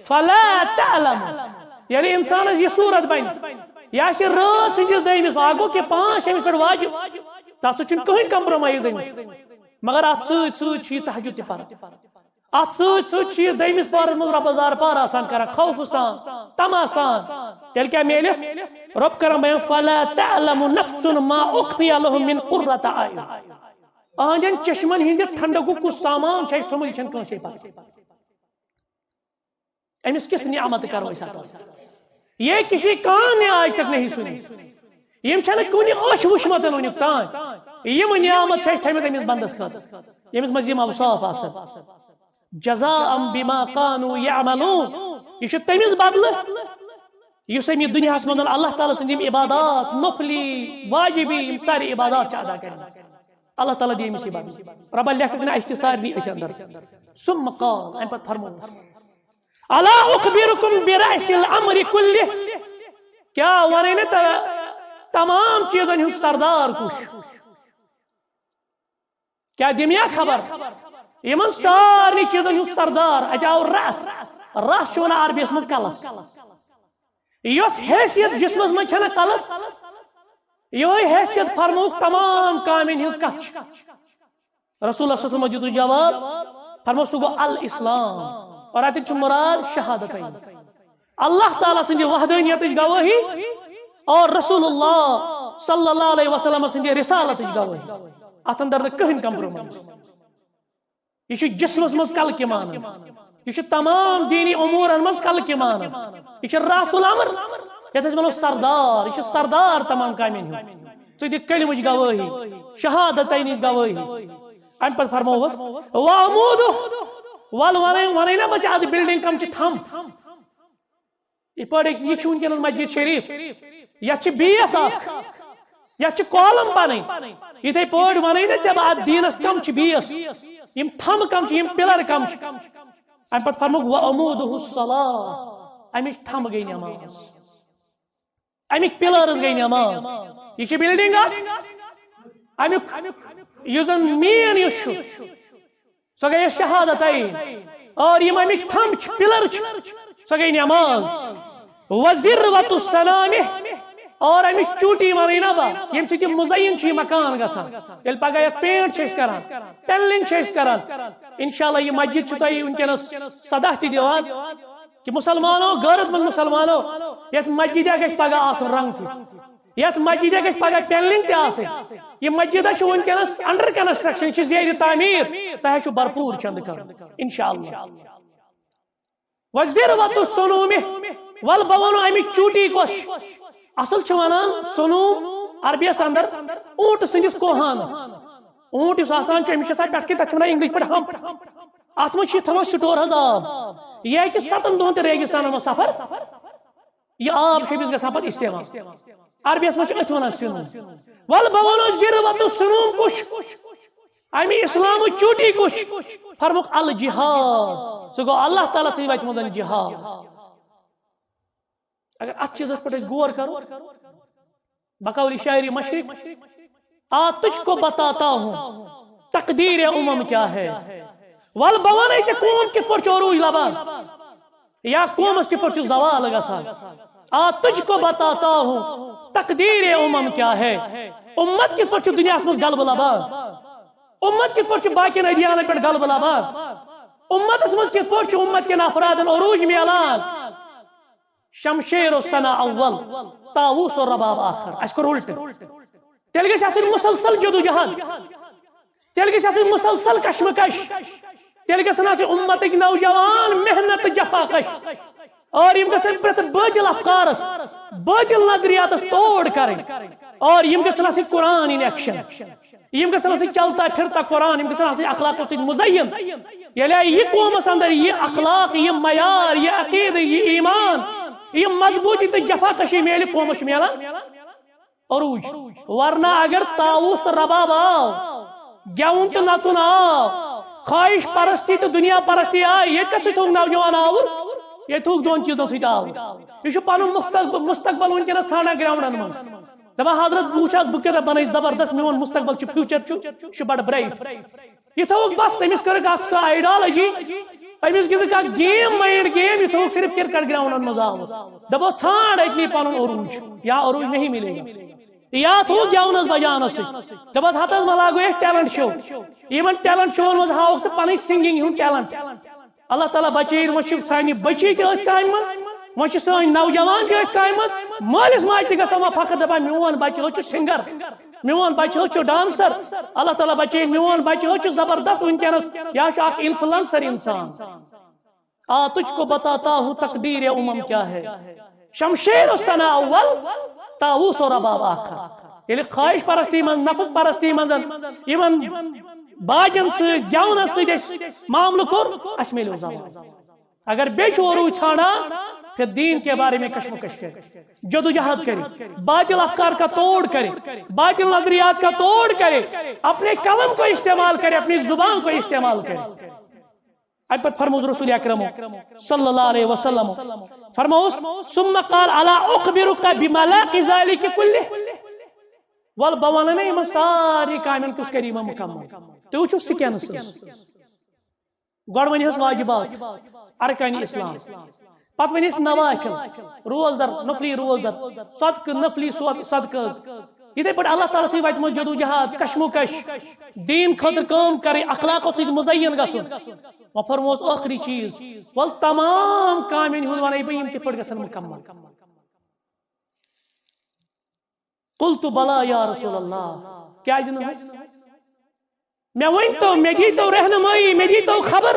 فلا تعلم، ییٚلہِ انسانس یہِ صورت بنہِ، یہِ آسہِ رٲژ ہٕنٛدِس دٔیمِس، وۄنۍ گوٚو کہِ پانٛژھ شیٚمِس پٮ۪ٹھ واجب، تتھ سۭتۍ چھُنہٕ کٕہٕنۍ compromise۔ مگر اتھ سۭتۍ سۭتۍ چھُ یہِ تہجد تہِ پران۔ اتھ سۭتۍ سۭتۍ چھُ یہِ دوٚیمِس پہرس منٛز رۄبس زارٕ پار آسان کران، خوفہٕ سان، طمع سان۔ تیٚلہِ کیٛاہ میلٮ۪س؟ رۄب کران بیان، فلا تعلم نفس ما اخفی لهم من قرة اعین۔ اہنٛدٮ۪ن چشمن ہٕنٛدِ ٹھنڈکُک کُس سامان چھُ اَسہِ تھوٚمُت، یہِ چھَنہٕ کٲنٛسے پتہ۔ أمِس کِژھ نعمت کرو أسۍ عطا؟ یہ کسی کان نے آج تک نہیں سنی۔ یِم چھَنہٕ کُنہِ أچھ وٕچھمَژ وٕنیُک تام۔ یِم نعمت چھِ اَسہِ تھٲومٕتۍ أمِس بندس خٲطرٕ، ییٚمِس منٛز یِم اوصاف آسن۔ جزاء بما كانوا يعملون۔ یہِ چھُ تٔمِس بدلہٕ یُس أمۍ یہِ دُنیاہَس منٛز اللہ تعالیٰ سٕنٛدۍ یِم عبادات، نفلی، واجبی، یِم سارے عبادات چھِ ادا کٔرمٕتۍ۔ اللہ تعالیٰ دِیہِ أمِس یہِ بدلہٕ۔ رۄبَن لیکھُکھ نہ اَسہِ تہِ سارنٕے أتھۍ اندر۔ ثم قال، اَمہِ پتہٕ فرمووُس، الا اخبركم برأس الامر كله؟ کیٛاہ وَنَے نہٕ تہ-، تمام چیٖزن ہُنٛد سردار کُس چھُ؟ کیٛاہ دِمیا خبر؟ یِمن سارنٕے چیٖزن ہُنٛد سردار، اَتہِ آو رأس۔ رأس چھُ وَنان عربیَس منٛز کلس۔ یۄس حیثیت جسمس منٛز چھَنہ کلس، یِہوٚے حیثیت فرمووُکھ تمام کامٮ۪ن ہٕنٛز کتھ چھِ۔ رسول اللہ صلی اللہ علیہ وسلم دیُت جواب، فرموو سُہ گوٚو الاسلام، اور اتٮ۪ن چھُ مراد شہادتین۔ اللہ تعالیٰ سٕنٛدِ وحدانیتٕچ گوٲہی اور رسول اللہ صلی اللہ علیہ وسلم سٕنٛدِ رسالتٕچ گوٲہی۔ اتھ اندر نہٕ کٕہٕنۍ compromise۔ یہِ چھُ جسمس منٛز کلکہِ مانان، یہِ چھُ تمام دینی امورن منٛز کلکہِ مانان، یہِ چھُ رأس الامر، یتھ أسۍ ونو سردار، یہِ چھُ سردار تمام کامٮ۪ن ہُنٛد۔ ژٕ دِ کلمٕچ گوٲہی، شہادتینٕچ گوٲہی۔ امہِ پتہٕ فرمووُس، وعموده، ول ونے، ونے نا بچہ اتھ building کم چھِ تھم۔ یِتھ پٲٹھۍ أکۍ یہِ چھُ وٕنکیٚنَس مسجد شریف، یَتھ چھِ base اکھ، یَتھ چھِ column پَنٕنۍ۔ یِتھَے پٲٹھۍ وَنَے نہ ژےٚ بہٕ اَتھ دیٖنَس کَم چھِ base، یِم تھَمہٕ کَم چھِ، یِم pillar کَم چھِ۔ اَمہِ پَتہٕ فرمووُکھ، وعموده الصلاة، اَمِچ تھَمہٕ گٔے نٮ۪ماز، اَمِکۍ pillars گٔے نٮ۪ماز۔ یہِ چھِ building اَکھ، اَمیُک یُس زَن main یُس چھُ، سۄ گٔیے شہادتین۔ اور یِم اَمِکۍ تھم چھِ، pillar چھِ، سۄ گٔے نٮ۪ماز۔ وذروة سنامہ، اور اَمِچ چوٗٹی وَنٕے نہ بہٕ، ییٚمہِ سۭتۍ یہِ مُزین چھُ یہِ مکان گژھان۔ ییٚلہِ پگاہ یَتھ paint چھِ أسۍ کران، paneling چھِ أسۍ کران، انشاءاللہ یہِ مسجد چھُ تۄہہِ وٕنکیٚنَس صدا تہِ دِوان کہِ مُسلمانو، غٲرت منٛد مُسلمانو، یَتھ مسجدِ گژھِ پگاہ آسُن رنٛگ تہِ۔ یتھ مسجدِ گژھِ پگاہ paneling تہِ آسٕنۍ۔ یہِ مسجد چھِ وٕنکیٚنس under construction، یہِ چھِ زیرِ تعمیٖر، تۄہہِ چھُ بھرپوٗر چندٕ کرُن، انشاءاللہ۔ وذروة سنامہ، ول بہٕ وَنہٕ اَمِچ چوٗٹی کۄس چھِ؟ اصل چھِ ونان سنوم عربیس اندر اوٗنٹ سٕنٛدِس کوہانس۔ اوٗنٹ یُس آسان چھُ، أمِس چھِ آسان پٮ۪ٹھٕ کِنۍ، تتھ چھِ ونان انگلش پٲٹھۍ ہمپ۔ اتھ منٛز چھِ یہِ تھاوان سٹور حظ آب۔ یہِ ہیٚکہِ ستن دۄہن تہِ ریگستانس منٛز سفر، یہِ آب چھُ أمِس گژھان پتہٕ استعمال۔ عربیس منٛز چھِ أتھۍ ونان سنوم۔ ول بہٕ ونو ذروۃ سنوم کُس، امہِ اسلامٕچ چوٹی کُس؟ فرموکھ الجہاد۔ سُہ گوٚو اللہ تعالیٰ سٕنٛدِ وتہِ منٛز جہاد۔ اگر اتھ چیٖزس پٮ۪ٹھ أسۍ غور کرو، بقول شاعری مشرق، آ تجھ کو بتاتا ہوں تقدیر امم کیا ہے۔ ول بہٕ ونے ژےٚ قوم کِتھ پٲٹھۍ چھُ عروج لبان یا قومس کِتھ پٲٹھۍ چھُ زوال گژھان۔ آ تجھ کو بتاتا ہوں تقدیر امم کیا ہے۔ امت کِتھ پٲٹھۍ چھُ دُنیاہس منٛز غلبہٕ لبان، امت کِتھ پٲٹھۍ چھُ باقین ادیانن پٮ۪ٹھ غلبہٕ لبان، امتس منٛز کِتھ پٲٹھۍ چھُ امت کٮ۪ن افرادن عروج میلان۔ شمشیر و ثنا اول، طاووس و رباب آخر۔ اسہِ کوٚر الٹہٕ۔ تیٚلہِ گژھِ آسٕنۍ مسلسل جدوجہد، تیٚلہِ گژھِ آسٕنۍ مسلسل کشمکش، تیٚلہِ گژھن آسٕنۍ امتٕکۍ نوجوان محنت تہٕ جفاکش، اور یِم گژھن پرٛٮ۪تھ بٲطل افکارس، بٲطل نظریاتس توڑ کرٕنۍ، اور یِم گژھن آسٕنۍ قرآن in action۔ یِم گژھن آسٕنۍ چلتا پھرتا قرآن، یِم گژھن آسٕنۍ اخلاقو سۭتۍ مزین۔ ییٚلہِ یہِ قومس اندر یہِ اخلاق، یہِ معیار، یہِ عقیدٕ، یہِ ایمان، یہِ مضبوٗطی تہٕ جفاکشی میلہِ، قومس چھُ میلان عروج۔ ورنہ اگر طاووس تہٕ رباب آو، گٮ۪وُن تہٕ نژُن آو، خواہش پرستی تہٕ دنیا پرستی آے، ییٚتہِ کتھ سۭتۍ تھوٚوُکھ نوجوان آوُر؟ ییٚتہِ تھوٚوُکھ دۄن چیٖزن سۭتۍ آوُر۔ یہِ چھُ پنُن مستقبل، مستقبل وٕنکیٚنس ژھانڈان گراونڈن منٛز۔ دپان حضرت، بہٕ وٕچھ حظ، بہٕ کیٛاہ بنٲیِتھ زبردست، میون مستقبل چھُ، future چھُ، یہِ چھُ بڑٕ bright۔ یہِ تھٲوٕکھ بس، أمِس کٔرٕکھ اکھ سۄ ideology، أمِس گِنٛدٕکھ اکھ game، mind game، یہِ تھٲوٕکھ صرف cricket groundن منٛز آوُر۔ دپو ژھانڈ أتنی پنُن عروج، یا عروج نہیں ملے گا۔ یا تھوٚوُکھ گٮ۪ونس بجاونس سۭتۍ۔ دپس ہتس ما لاگو أسۍ talent show۔ یِمن talent showن منٛز ہاوُکھ تہٕ پنٕنۍ singing ہُنٛد talent۔ اللہ تعالیٰ بچٲیِن، وۄنۍ چھِ سانہِ بچی تہِ أتھۍ کامہِ منٛز، وۄنۍ چھِ سٲنۍ نوجوان تہِ أتھۍ کامہِ منٛز۔ مٲلِس ماجہِ تہِ گژھن وۄنۍ فخر، دپان میون بچہِ حظ چھُ singer، میون بچہِ حظ چھُ dancer۔ اللہ تعالیٰ بچٲیِن، میون بچہِ حظ چھُ زبردست وٕنکیٚنس، یہِ حظ چھُ اکھ influencer انسان۔ آ تجھ کو بتاتا ہوں تقدیر امم کیا ہے، شمشیر و ثنا اول، طاووس و رباب آخر۔ ییٚلہِ خواہش پرستی منٛز، نفس پرستی منٛز یِمن باجن سۭتۍ، گٮ۪ونس سۭتۍ اَسہِ معاملہٕ کوٚر، اَسہِ میلیو زوال۔ اگر بیٚیہِ چھُ عروج ژھانڈان، پھر دین کے بارے میں کشمکش کرے، جدوجہد کرے، باطل افکار کا توڑ کرے، باطل نظریات کا توڑ کرے، اپنے قلم کو استعمال کرے، اپنی زبان کو استعمال کرے۔ امہِ پتہٕ فرمووُس رسول اکرم صلی اللہ علیہ وسلم، فرمووُس، ثم قال الا اخبرک بملاک ذلک کلہ؟ ول بہٕ ونہٕ نا یِمن سارنٕے کامٮ۪ن کُس کرِ یِمن مکمل۔ تُہۍ وٕچھِو سکینس سۭتۍ۔ گۄڈٕ ؤنِہَس واجبات، ارکانِ اسلام، پتہٕ ؤنِہَس نوافل، روزدر، نفلی روزدر، صدقہٕ، نفلی صد-، صدقہٕ۔ یِتھَے پٲٹھۍ اللہ تعالیٰ سٕنٛدِ وَتہِ منٛز جدوجہد، کشمکش، دین خٲطرٕ کٲم کرٕنۍ، اخلاقو سۭتۍ مزین گژھُن۔ وۄنۍ فرمووُس ٲخری چیٖز، ول تمام کامٮ۪ن ہُنٛد وَنَے بہٕ، یِم کِتھ پٲٹھۍ گژھن مکمل۔ قلت بلی یا رسول اللہ، کیازِ نہٕ حظ؟ مےٚ ؤنۍ تو، مےٚ دی تو رہنمٲیی، مےٚ دی تو خبر،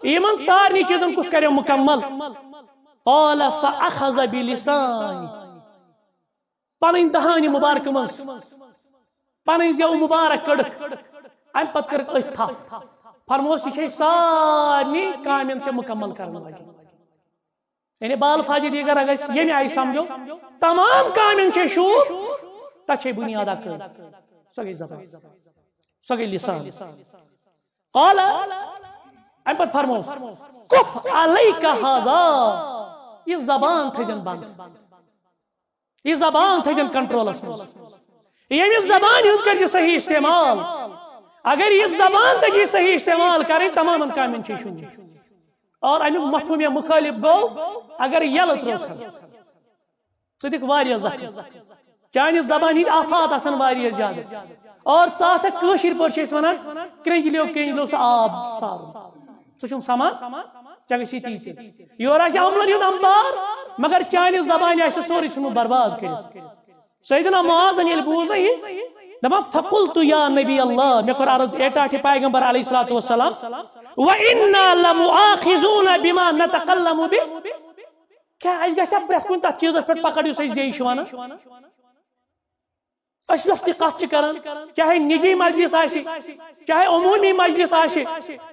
یِمن سارنٕے چیٖزن کُس کرِ مکمل؟ قال فاخذ بلسانی، پنٕنۍ دہانہِ مبارکہٕ منٛز پنٕنۍ زیو مبارک کٔڑٕکھ، امہِ پتہٕ کٔرٕکھ أتھۍ تھپھ۔ فرموس، یہِ چھے سارنٕے کامٮ۪ن ژےٚ مکمل کرن واجیٚنۍ۔ یعنی بالفاظِ دیگر اگر أسۍ ییٚمہِ آیہِ سمجھو، تمام کامٮ۪ن چھے شوٗب، تتھ چھے بُنیاد اکھ کٲم۔ سۄ گٔے زبان، سۄ گٔے لسان۔ قال، امہِ پتہٕ فرموس، کف علیک ہذا، یہِ زبان تھٲیزٮ۪ن بند، یہِ زبان تھٲیزٮ۪ن کنٹرولس منٛز۔ ییٚمہِ زبانہِ ہُنٛد کٔرۍ زِ صحیح استعمال۔ اگر یہِ زبان تٔجی صحیح استعمال کرٕنۍ، تمامن کامٮ۪ن چھے شوٗب۔ اور امیُک مفہوم یا مخالف گوٚو، اگر یلہٕ ترٲوتھن، ژٕ دِکھ واریاہ زخم۔ چانہِ زبانہِ ہٕنٛدۍ آفات آسن واریاہ زیادٕ۔ اور ژٕ آسکھ، کٲشِر پٲٹھۍ چھِ أسۍ ونان، کرٛنٛجلیو کرٛنٛجلیو سُہ آب سارُن۔ سُہ چھُنہٕ سمان، ژےٚ گژھی تی ژےٚ۔ یورٕ آسہِ عملن ہُنٛد انبار، مگر چانہِ زبانہِ آسہِ سورُے ژھُنمُت برباد کٔرِتھ۔ سیدنا معاذن ییٚلہِ بوٗز نہ یہِ، دپان، فقلت یا نبی اللہ، مےٚ کوٚر عرض، اے ٹاٹھہِ پیغمبر علیہ الصلوۃ والسلام، وَإِنَّا لَمُؤَاخَذُونَ بِمَا نَتَكَلَّمُ بِهِ۔ کیٛاہ اَسہِ گژھِ ہا پرٛٮ۪تھ کُنہِ تَتھ چیٖزَس پٮ۪ٹھ پکڑ یُس أسۍ زیٚیہِ چھِ وَنان؟ أسۍ یۄس تہِ کَتھ چھِ کران، چاہے نجی مجلس آسہِ، چاہے عمومی مجلس آسہِ،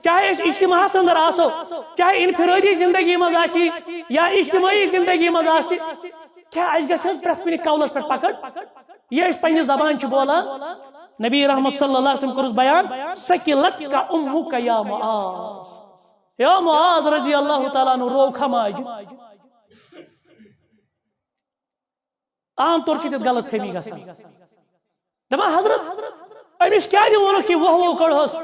چاہے أسۍ اجتماعس اندر آسو، چاہے انفرٲدی زندگی منٛز آسہِ یا اجتماعی زندگی منٛز آسہِ، کیٛاہ اَسہِ گژھِ حظ پرٛٮ۪تھ کُنہِ قولس پٮ۪ٹھ پکڑ؟ یہِ أسۍ پننہِ زبانہِ چھِ بولان۔ نبی رحمت صلی اللہ علیہ وسلم کوٚرُس بیان، "ثقلتک امک یا معاذ۔" یا معاذ رضی اللہ تعالیٰ عنہ، روو کھا ماجہِ۔ عام طور چھِ تَتھ غلط فہمی گژھان۔ دَپان، "حضرت، أمِس کیٛازِ ووٚنُکھ یہِ ووہ ووہ کٔڑہوس؟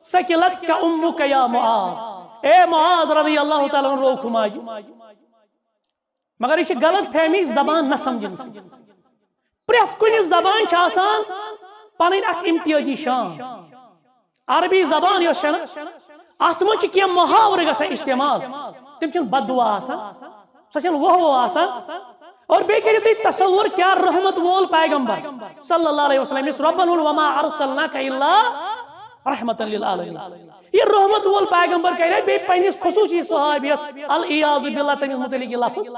ثقلتک امک یا معاذ۔ اے معاذ رضی اللہ تعالیٰ عنہ، روو کھا ماجہِ۔" مگر یہِ چھِ غلط فہمی زبان نہ سمجھنہٕ سۭتۍ۔ پرٛٮ۪تھ کُنہِ زبانہِ چھِ آسان پنٕنۍ اکھ امتیازی شان۔ عربی زبان یۄس چھےٚ نہ، اتھ منٛز چھِ کینٛہہ محاورٕ گژھان استعمال، تِم چھِنہٕ بد دعا آسان، سۄ چھَنہٕ ووہ ووہ آسان۔ اور بیٚیہِ کٔرِو تُہۍ تصور، کیٛاہ رحمت وول پیغمبر صلی اللہ علیہ وسلم، یُس رۄبن ووٚن، "وما ارسلناک الا رحمتا للعالمین۔" یہِ رحمت وول پیغمبر کرِ بیٚیہِ پننِس خصوصی صحابیس العیاذ باللہ تٔمِس متعلق یہِ لفظ۔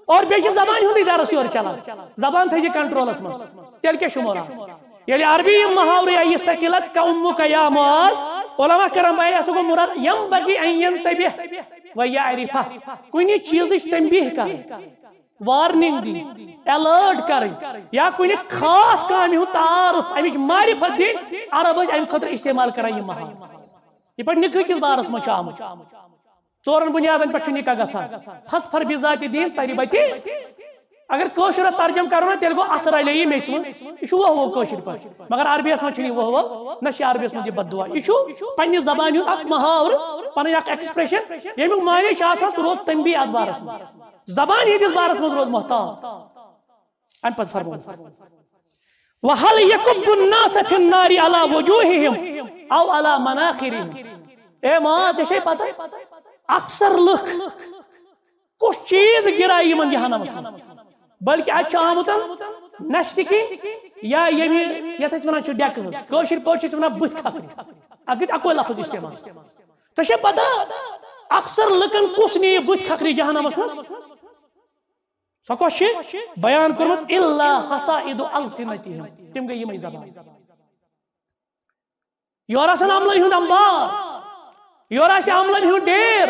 اور بیٚیہِ چھِ زبانہِ ہُنٛدُے درس یورٕ چلان، زبان تھٲیزِ کنٹرولس منٛز، تیٚلہِ کیٛاہ چھُ مراد؟ ییٚلہِ عربی یِم محاورٕ یا یہِ ثقلتک امک یا معاذ، علماء کرام بیان، اَتھ گوٚو مراد، "ینبغی ان ینتبہ و یعرفہ"، کُنہِ چیٖزٕچ تنبیہ کرٕنۍ، وارننگ دِنۍ، الرٹ کرٕنۍ، یا کُنہِ خاص کامہِ ہُنٛد تعارف، اَمِچ معرفت دِنۍ، عرب ٲسۍ اَمہِ خٲطرٕ استعمال کران یہِ محاورٕ۔ یہِ پٲٹھۍ نکاح کِس بارس منٛز چھُ آمُت، ژورن بُنیادن پٮ۪ٹھ چھُ نکاح گژھان۔ فاظفر بذات الدین تربت۔ اگر کٲشُر ترجمہٕ کرو نا، تیٚلہِ گوٚو اتھ رلے یہِ میٚژِ منٛز۔ یہِ چھُ ووہ ووہ کٲشِر پٲٹھۍ۔ مگر عربیس منٛز چھُنہٕ یہِ ووہ ووہ، نہ چھِ عربیس منٛز یہِ بد دعا۔ یہِ چھُ پننہِ زبانہِ ہُنٛد اکھ محاورٕ، پنٕنۍ اکھ ایکسپریشن، ییٚمیُک معنی چھُ آسان، سُہ روز تنبیہ اتھ بارس منٛز۔ زبانہِ ہٕنٛدِس بارس منٛز روز محتاط۔ امہِ پتہٕ فرموو، "وَهَلْ يَكُبُّ النَّاسَ فِي النَّارِ عَلَى وُجُوهِهِمْ أَوْ عَلَى مَنَاخِرِهِمْ؟" اے ماں، ژےٚ چھے پتہ، اکثر لُکھ کُس چیٖز گِرایہِ یِمن جہنمس منٛز؟ بلکہ اتہِ چھُ آمُت نستہِ کِنۍ یا ییٚمہِ، یتھ أسۍ ونان چھِ ڈیکہٕ ہٕنٛز، کٲشِر پٲٹھۍ چھِ أسۍ ونان بٕتھۍ کھکھٕنۍ۔ اتھ گژھِ اکوے لفظ استعمال۔ ژےٚ چھے پتہ، اکثر لُکن کُس نِیہِ بٕتھۍ کھکھٕنۍ جہنمس منٛز؟ سۄ کۄس چھِ؟ بیان کوٚرمُت، "الا حصائد السنتہم"، تِم گٔے یِمے زبان۔ یورٕ آسن عملن ہُنٛد انبار، یورٕ آسہِ عملن ہُنٛد ڈیر،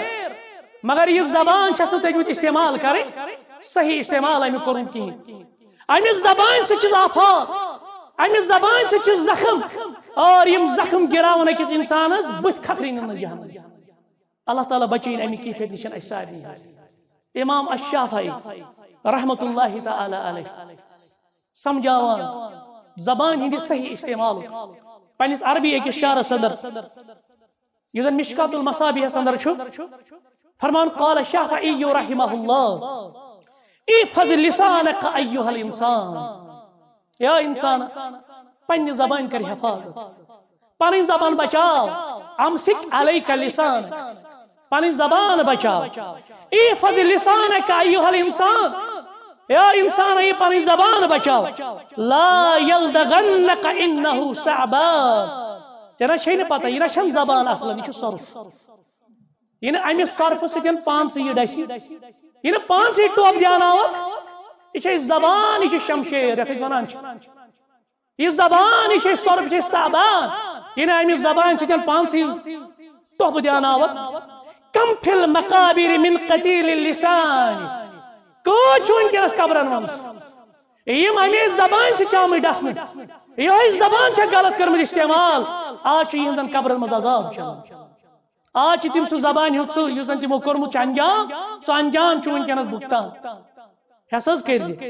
مگر یہِ زبان چھس نہٕ تٔجمٕژ استعمال کرٕنۍ، صحیح استعمال امیُک کوٚرمُت کِہیٖنۍ۔ امہِ زبانہِ سۭتۍ چھِ آفات، امہِ زبانہِ سۭتۍ چھِ زخم، اور یِم زخم گراون أکِس انسانس بٕتھۍ کھکھرِ نِنہٕ جہنم۔ اللہ تعالیٰ بچٲیِن امہِ کیفیت نِش اسہِ سارنٕے۔ امام الشافعی رحمت اللہ تعالیٰ علیہ سمجھاوان زبان ہندِ صحیح استعمال۔ پننِس عربی أکِس شعرس اندر، یُس زن مشکات المصابیحس اندر چھُ، فرمان، قال الشافعی رحمہ اللہ، "احفظ لسانک ایھا الانسان"، یا انسان، پننہِ زبانہِ کر حفاظت۔ پنٕنۍ زبان بچاو۔ امسک علیک لسانک۔ پنٕنۍ زبان بچاو۔ احفظ لسانک ایھا الانسان۔ یا انسان، یہِ پنٕنۍ زبان بچاو۔ لا یلدغنک انہ ثعبان۔ ژےٚ نہ چھے نہٕ پتہ، یہِ نہ چھنہٕ زبان اصلن، یہِ چھُ سۄرُپھ۔ یہِ نہٕ امہِ سۄرپھٕ سۭتۍ پانسٕے یہِ ڈسہِ، یہِ نہٕ پانسٕے ٹوپھ دیاناوکھ۔ یہِ چھے زبان، یہِ چھِ شمشیر، یتھ أسۍ ونان چھِ۔ یہِ زبان، یہِ چھے سۄرپھ، یہِ چھے ثعبان۔ یہِ نہٕ امہِ زبانہِ سۭتۍ پانسٕے ٹوپھ دیاناوکھ۔ کم فی المقابر من قتیل اللسان۔ کۭتۍ چھِ وٕنکیٚنس قبرن منٛز، یِم امے زبانہِ سۭتۍ چھِ آمٕتۍ ڈسنہٕ۔ یِہوٚے زبان چھےٚ غلط کٔرمٕژ استعمال۔ آز چھُ یِہنٛزن قبرن منٛز عذاب چلان۔ آز چھِ تِم سُہ زبانہِ ہُنٛد سُہ، یُس زن تِمو کوٚرمُت چھُ انجام، سُہ انجام چھُ وٕنکیٚنس بُگتان۔ ہٮ۪س حظ کٔرۍ زِ۔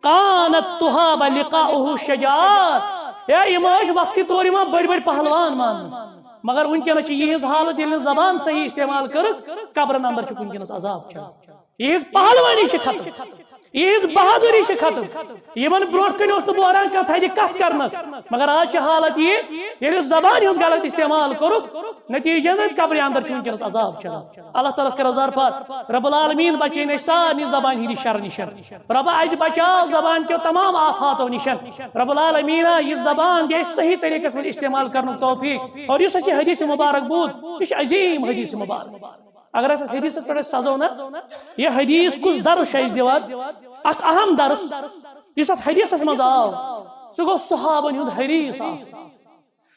کانت تہاب لقاؤہ شجاعات۔ ہے، یِم ٲسۍ وقتہِ طور یِوان بٔڑۍ بٔڑۍ پہلوان ماننہٕ۔ مگر وٕنکیٚنس چھِ یِہنٛز حالت، ییٚلہِ نہٕ زبان صحیح استعمال کٔرٕکھ، قبرن اندر چھُ وٕنکیٚنس عذاب چلان۔ یِہنٛز پہلوٲنی چھِ ختم، یِہنٛز بہادری چھِ ختم۔ یِمن برونٛٹھ کنہِ اوس نہٕ بہران کانٛہہ تھدِ کتھ کرنس، مگر آز چھِ حالت یہِ، ییٚلہِ زبانہِ ہُنٛد غلط استعمال کوٚرُکھ، نتیجہ زن قبرِ اندر چھُ وٕنکیٚنس عذاب چلان۔ اللہ تعالیٰ ہس کرو زارپار، رب العالمین بچٲیِن أسۍ سارنٕے زبانہِ ہٕنٛدِ شرٕ نِش۔ رب، اسہِ بچاو زبان کیو تمام آفاتو نِش۔ رب العالمین، یہِ زبان دِ اسہِ صحیح طریقس منٛز استعمال کرنُک توفیق۔ اور یُس اسہِ یہِ حدیث مبارک بوٗز، یہِ چھُ عظیٖم حدیث مبارک۔ اگر اتھ حدیثس پٮ۪ٹھ أسۍ سزو نا، یہِ حدیث کُس درس چھُ اَسہِ دِوان؟ اکھ اہم درس یُس اتھ حدیثس منٛز آو، سُہ گوٚو صحابن ہُنٛد حریص آسُن۔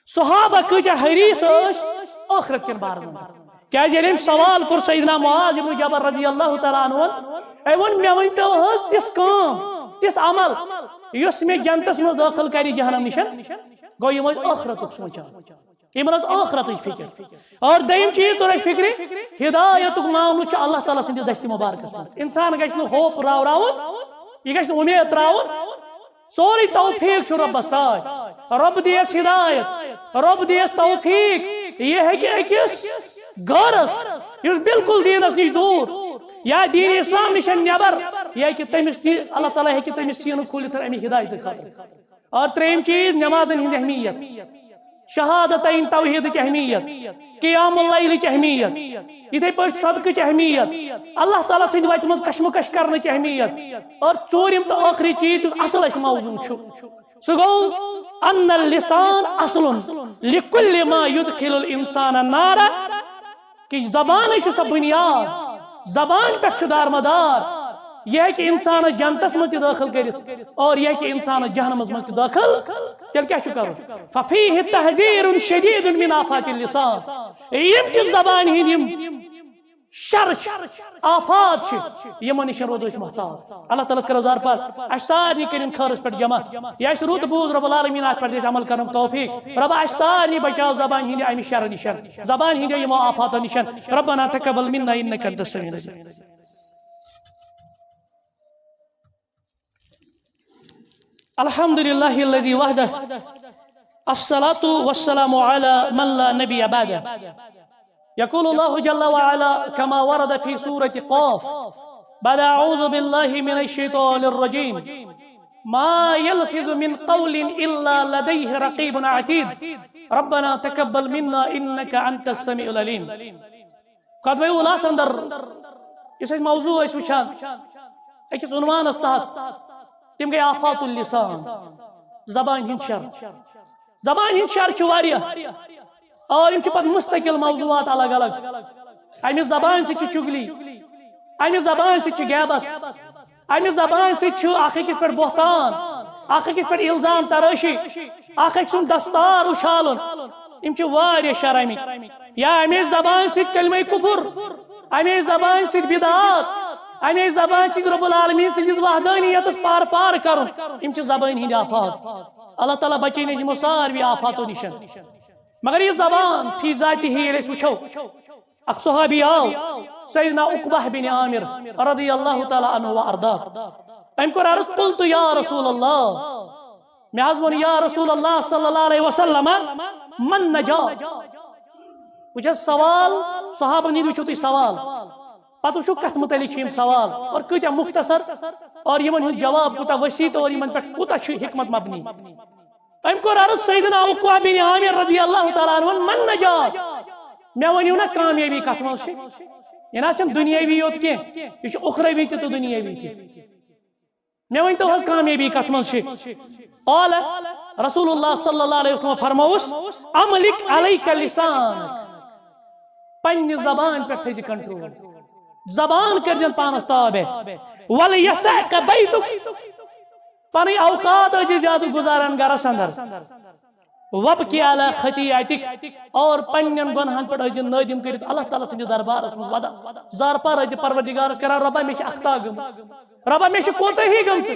صحابہ کۭتیاہ حریص ٲسۍ ٲخرت کٮ۪ن بارن منٛز۔ کیازِ ییٚلہِ أمۍ سوال کوٚر سیدنا معاذ ابن جبل رضی اللہ تعالیٰ عنہ، أمۍ ووٚن، "مےٚ ؤنۍ تو حظ تِژھ کٲم، تِژھ عمل، یُس مےٚ جنتس منٛز دٲخل کرِ جہنم نِشن؟" گوٚو یِم ٲسۍ ٲخرتُک سونٛچان، یِمن ٲس ٲخرتٕچ فکر۔ اور دوٚیِم چیٖز توٚر اَسہِ فکرِ، ہدایتُک معاملہٕ چھُ اللہ تعالیٰ سٕنٛدِس دستِ مبارکس منٛز۔ انسان گژھِ نہٕ ہوپ راوراوُن، یہِ گژھِ نہٕ اُمید تراوُن۔ سورُے توفیق چھُ رۄبس تام۔ رۄب دِیس ہدایت، رۄب دِیس توفیق۔ یہِ ہیٚکہِ أکِس غٲرس، یُس بالکل دیٖنس نِش دوٗر یا دیٖن اسلام نِش نٮ۪بر، یہِ ہیٚکہِ تٔمِس تہِ، اللہ تعالیٰ ہیٚکہِ تٔمِس سیٖنہٕ کھوٗلِتھ امہِ ہدایتہٕ خٲطرٕ۔ اور ترٛیٚیِم چیٖز، نمازن ہٕنٛز اہمیت، شہادتین توحیدٕچ اہمیت، قیام اللیلٕچ اہمیت، یِتھے پٲٹھۍ صدقٕچ اہمیت، اللہ تعالیٰ سٕنٛدِ وتہِ منٛز کشمکش کرنٕچ اہمیت۔ اور ژوٗرِم تہٕ ٲخری چیٖز یُس اصل اَسہِ موضوع چھُ، سُہ گوٚو ان اللسان اصل لکل ما یدخل الانسان النار، کہ زبانٕے چھُ سۄ بنیاد، زبان پٮ۪ٹھ چھُ دارمدار، یہِ ہیٚکہِ انسانس جنتس منٛز تہِ دٲخل کٔرِتھ اور یہِ ہیٚکہِ انسانس جہنمس منٛز تہِ دٲخل۔ تیٚلہِ کیٛاہ چھُ کرُن؟ ففیہ تحذیر شدید من آفات اللسان۔ یِم تہِ زبانہِ ہٕنٛدۍ یِم شر چھِ، آفات چھِ، یِمن نِش روزو أسۍ محتاط۔ اللہ تعالیٰ ہس کرو زارپار، اَسہِ سارنٕے کٔرِن خٲرس پٮ۪ٹھ جمع۔ یہِ اَسہِ رُت بوٗز، رب العالمین، اَتھ پٮ۪ٹھ دِ اَسہِ عمل کرنُک توفیق۔ رب، اَسہِ سارنٕے بچاو زبانہِ ہٕنٛدِ اَمہِ شرٕ نِش، زبانہِ ہٕنٛدِ یِمو آفاتو نِش۔ ربنا تقبل منا انك انت السميع العليم۔ الحمد لله الذي وحده، الصلاة والسلام على من لا نبي بعده۔ يقول الله جل وعلا كما ورد في سورة قاف بعد أعوذ بالله من الشيطان الرجيم: ما يلفظ من قول إلا لديه رقيب عتيد۔ ربنا تقبل منا إنك أنت السميع العليم۔ خطبہ اولاس اندر یُس أسۍ موضوع ٲسۍ وٕچھان أکِس عنوانس تحت، تِم گٔے آفات اللسان، زبانہِ ہُنٛد شر۔ زبانہِ ہُنٛد شر چھُ واریاہ، اور یِم چھِ پتہٕ مستقل موضوعات الگ الگ۔ امہِ زبانہِ سۭتۍ چھِ چُگلی، امہِ زبانہِ سۭتۍ چھِ غیبت، امہِ زبانہِ سۭتۍ چھُ اکھ أکِس پٮ۪ٹھ بہتان، اکھ أکِس پٮ۪ٹھ الزام ترٲشی، اکھ أکۍ سُنٛد دستار اُچھالُن۔ یِم چھِ واریاہ شر اَمِکۍ۔ یا اَمے زبانہِ سۭتۍ کلمہ کفر، اَمے زبانہِ سۭتۍ بدعات، اَمے زبانہِ سۭتۍ رب العالمین سٕنٛدِس وحدانیتس پار پار کرُن۔ یِم چھِ زبٲنۍ ہٕنٛدۍ آفات۔ اللہ تعالیٰ بچٲیِن أسۍ یِمو ساروی آفاتو نِش۔ مگر یہِ زبان فی ذاتی ییٚلہِ أسۍ وٕچھو، اکھ صحابی آو، سیدنا عقبہ بن عامر رضی اللہ تعالیٰ عنہ و ارضاہ۔ أمۍ کوٚر عرض، قلت یا رسول اللہ، مےٚ حظ ووٚن، یا رسول اللہ صلی اللہ علیہ وسلم، من نجات؟ وٕچھ حظ سوال، صحابن ہٕنٛدۍ وٕچھِو تُہۍ سوال، پتہٕ وٕچھِو کتھ متعلق چھِ یِم سوال اور کۭتیاہ مختصر، اور یِمن ہُنٛد جواب کوٗتاہ وسیع تہٕ اور یِمن پٮ۪ٹھ کوٗتاہ چھُ حکمت مبنی۔ أمۍ کوٚر عرض سیدنا عقبہ بن عامر رضی اللہ تعالیٰ عنہ، من نجات؟ مےٚ ؤنِو نا کامیٲبی کتھ منٛز چھِ؟ یہِ نہ حظ چھَنہٕ دُنیٲوی یوت کینٛہہ، یہِ چھُ اُخروی تہِ تہٕ دُنیٲوی تہِ۔ مےٚ ؤنۍ تو حظ کامیٲبی کتھ منٛز چھِ؟ قال رسول اللہ صلی اللہ علیہ وسلم فرمووُس، املک علیک لسانک، پننہِ زبان پٮ۪ٹھ تھٲیزِ کنٹرول، زبان کٔرزٮ۪ن پانس تابع، ولیسعک بیتک، پنٕنۍ اوقات ٲسۍ زیادٕ گُزاران گرس اندر۔ وبکی علی خطیئتک، اور پننٮ۪ن گۄنہن پٮ۪ٹھ ٲسۍ نٲدِم کٔرِتھ اللہ تعالیٰ سٕنٛدِس دربارس منٛز ودان۔ زارپار ٲسۍ پروردگارس کران، رۄبا، مےٚ چھِ اخطا گٔمٕژ، رۄبا، مےٚ چھِ کوتٲہی گٔمژٕ،